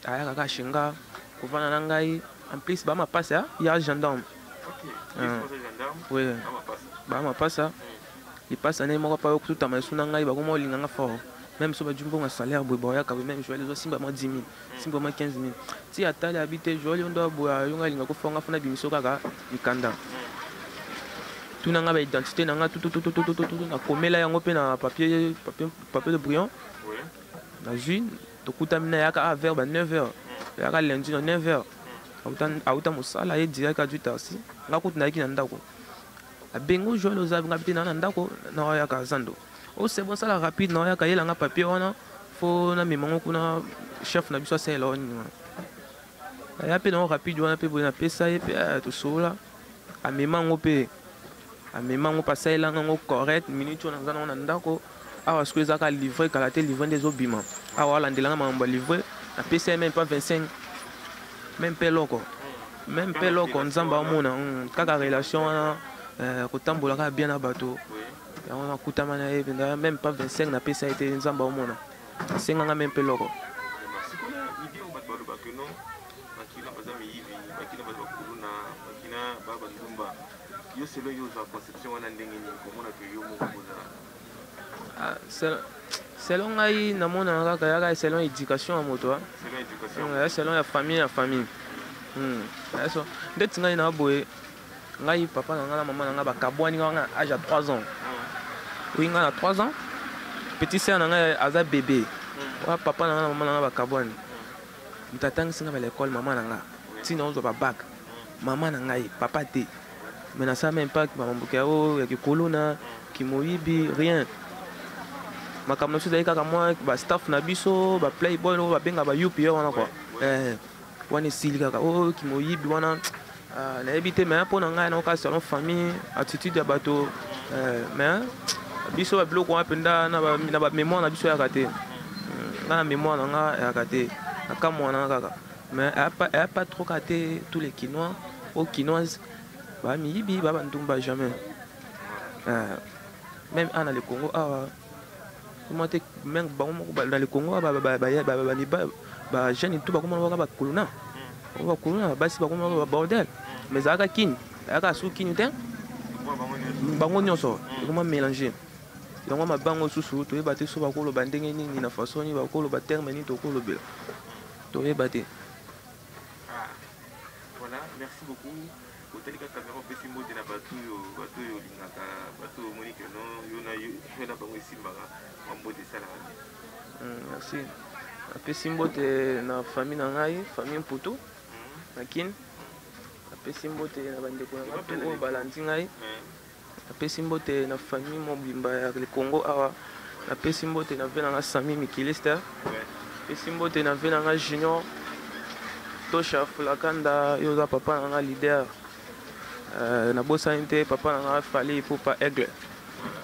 ayaka kaka shinga kovanda na ngai. En plus bamapasa ya gendarme. Oui, bamapasa lipasa ndenge moko pa okutama esu na ngai, bakoma olinga nga fort. Même so baju mbongo ya salaire boye, baoyaka boye, même Joel ezosimba mwa 10 000, simba mwa 15 000. Ti atali abi te, Joel yo ndo boye, yo nga alinga kofonga fona bimiso kaka mikanda, tuna nga baidentité na nga tututututututu, nakomela yango mpe na papier, papier, papier de brouillon. Nazwi, tokutami na yaka a vers ba 9 heures, yaka lundi na 9 heures, auta mosala ye direct, azwi taxi. Nga kutu nayaki na ndako, abengo Joel, oza nga te na ndako, naoyaka zando. O c'est bon, sala rapide, naoyaka, yelanga papier wana, fo namema ngo kuna, chef na biso asalela o nini wana. Aya mpe nango rapide wana mpe boye, napesa ye mpe, tosolola, amema yango mpe, amema yango mpe, asalelanga yango correct. Minute oyo naza nango na ndako awa, sikoyo ezaka livre kala te, livre nde ezobima awa, alandelanga makambo ya livre. Napesa ye même pas 25, même mpe eloko, même mpe eloko. Nzambe amona kaka relation wana, kotambola kaka bien na bato yango. Nakutama na ye mpenza, même pas 25 napesa ye te. Nzambe amona, asenganga même mpe eloko. Sikoyo idée oyo bato balobaka no bakina baza miyibi, bakina baza bakuluna, bakina ba bandumba, yo selo yo ozwa conception wana ndenge nini, komona ke yo moko kozala? Selon ngai, namonaka kaka yaka selon éducation ya moto, selon éducation, selon ya famille na famille. So ndeti ngai na boye, ngai papa na ngai na mama na ngai bakabwani nga na age ya 3 ans. Oyi ngai na 3 ans, petit sœur na ngai aza bébé wa. Papa na ngai na mama na ngai bakabwani. Moto atangisi ngai ba l'école, mama na ngai, ntina ozwa babac, mama na ngai, papa te. Mais nasala même pas bamamboka ya oyo ya kikolona, kimoyibi, rien. Makambo na biso ezali kaka mwa bastaff na biso, baplayboy oyo babenga ba upa wana kua. Wana esili kaka oyo kimoyibi wana, nayebi te. Mais mpo na ngai, naoka selon famille, attitude ya bato. Mais biso babiloko wana mpenza na bamémoire na biso eyaka te. Ngai na mémoire na nga eyaka te, nakamwa na nga kaka. Mais eya pas trop kaka te tous les Kinois ou Kinoises bamiyibi, ba bandumba, jamais. Même awa na le Congo awa, koma te, même bango moko na le Congo awa, bajeune tout bakoma kaka bakuluna, bakuluna, basi bakoma babordel. Mais ezalaka kini, ezalaka su kini te, bango nyonso ekoma mélange. Yango mabango susu toyeba te so bakoloba ndenge nini, na façon nini bakoloba, terme nini tokolobela, toyeba te. Voilà, merci beaucoup. Otali kaka caméra, opesi mbote na bato oyo, bato oyo olingaka, bato oyo omoni ke no yo na yo na bango esimbaka, mwa mbote esalaka te. Merci. Napesi mbote na famille na ngai, famille Mputu na Kine. Napesi mbote na bandeko na ngai tu oyo balandi ngai. Napesi mbote na famille mobimba ya Congo awa. Napesi mbote na ve na nga Sami Mikiliste. Napesi mbote na ve na nga Junior Tosha Fulakanda, yo oza papa na nga leader. Nabosani te papa na nga Fally Ipupa Aigle,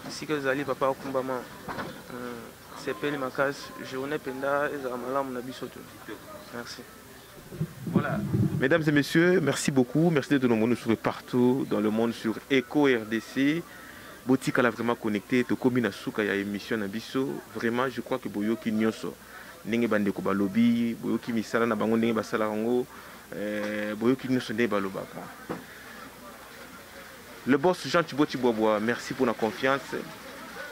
esika ezali papa akumbama. Sepeli makasi, journée mpenza ezala malamu na biso to. Merci. Voilà. Mesdames et messieurs, merci beaucoup. Merci de nous suivre partout dans le monde sur Echo RDC. Botikala vraiment connecté, tokomi na suka ya émission na biso. Vraiment, je crois que boyoki nyonso. Ndenge bandeko balobi, boyoki misala na bango ndenge basala yango, boyoki nyonso ndenge balobaka. Le boss Jean Thibaut Tshibwabwa, merci pour la confiance.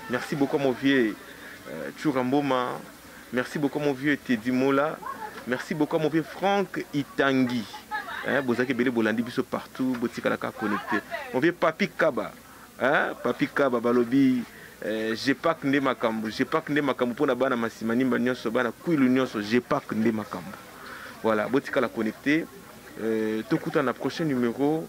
Merci beaucoup mon vieux Churamboma. Merci beaucoup mon vieux Teddy Mola. Merci beaucoup mon vieux Franck Itangi. Hein, bozaki ebele bolandi biso partout, botikalaka connecté. Mon vieux Papi Kaba. Hein, Papi Kaba balobi Jepak nde makambo, Jepak nde makambo pona bana masimanimba nyonso, bana kwilu nyonso, Jepak nde makambo. Voilà, botikala connecté. Tokuta na prochain numéro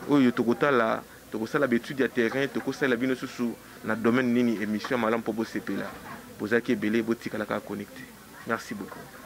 oyo tokotala, tokosala ba étude ya terrain, tokosala bino susu na domaine nini émission malamu po bosepela. Bozaki ebele, botikala kaka connecté. Merci beaucoup.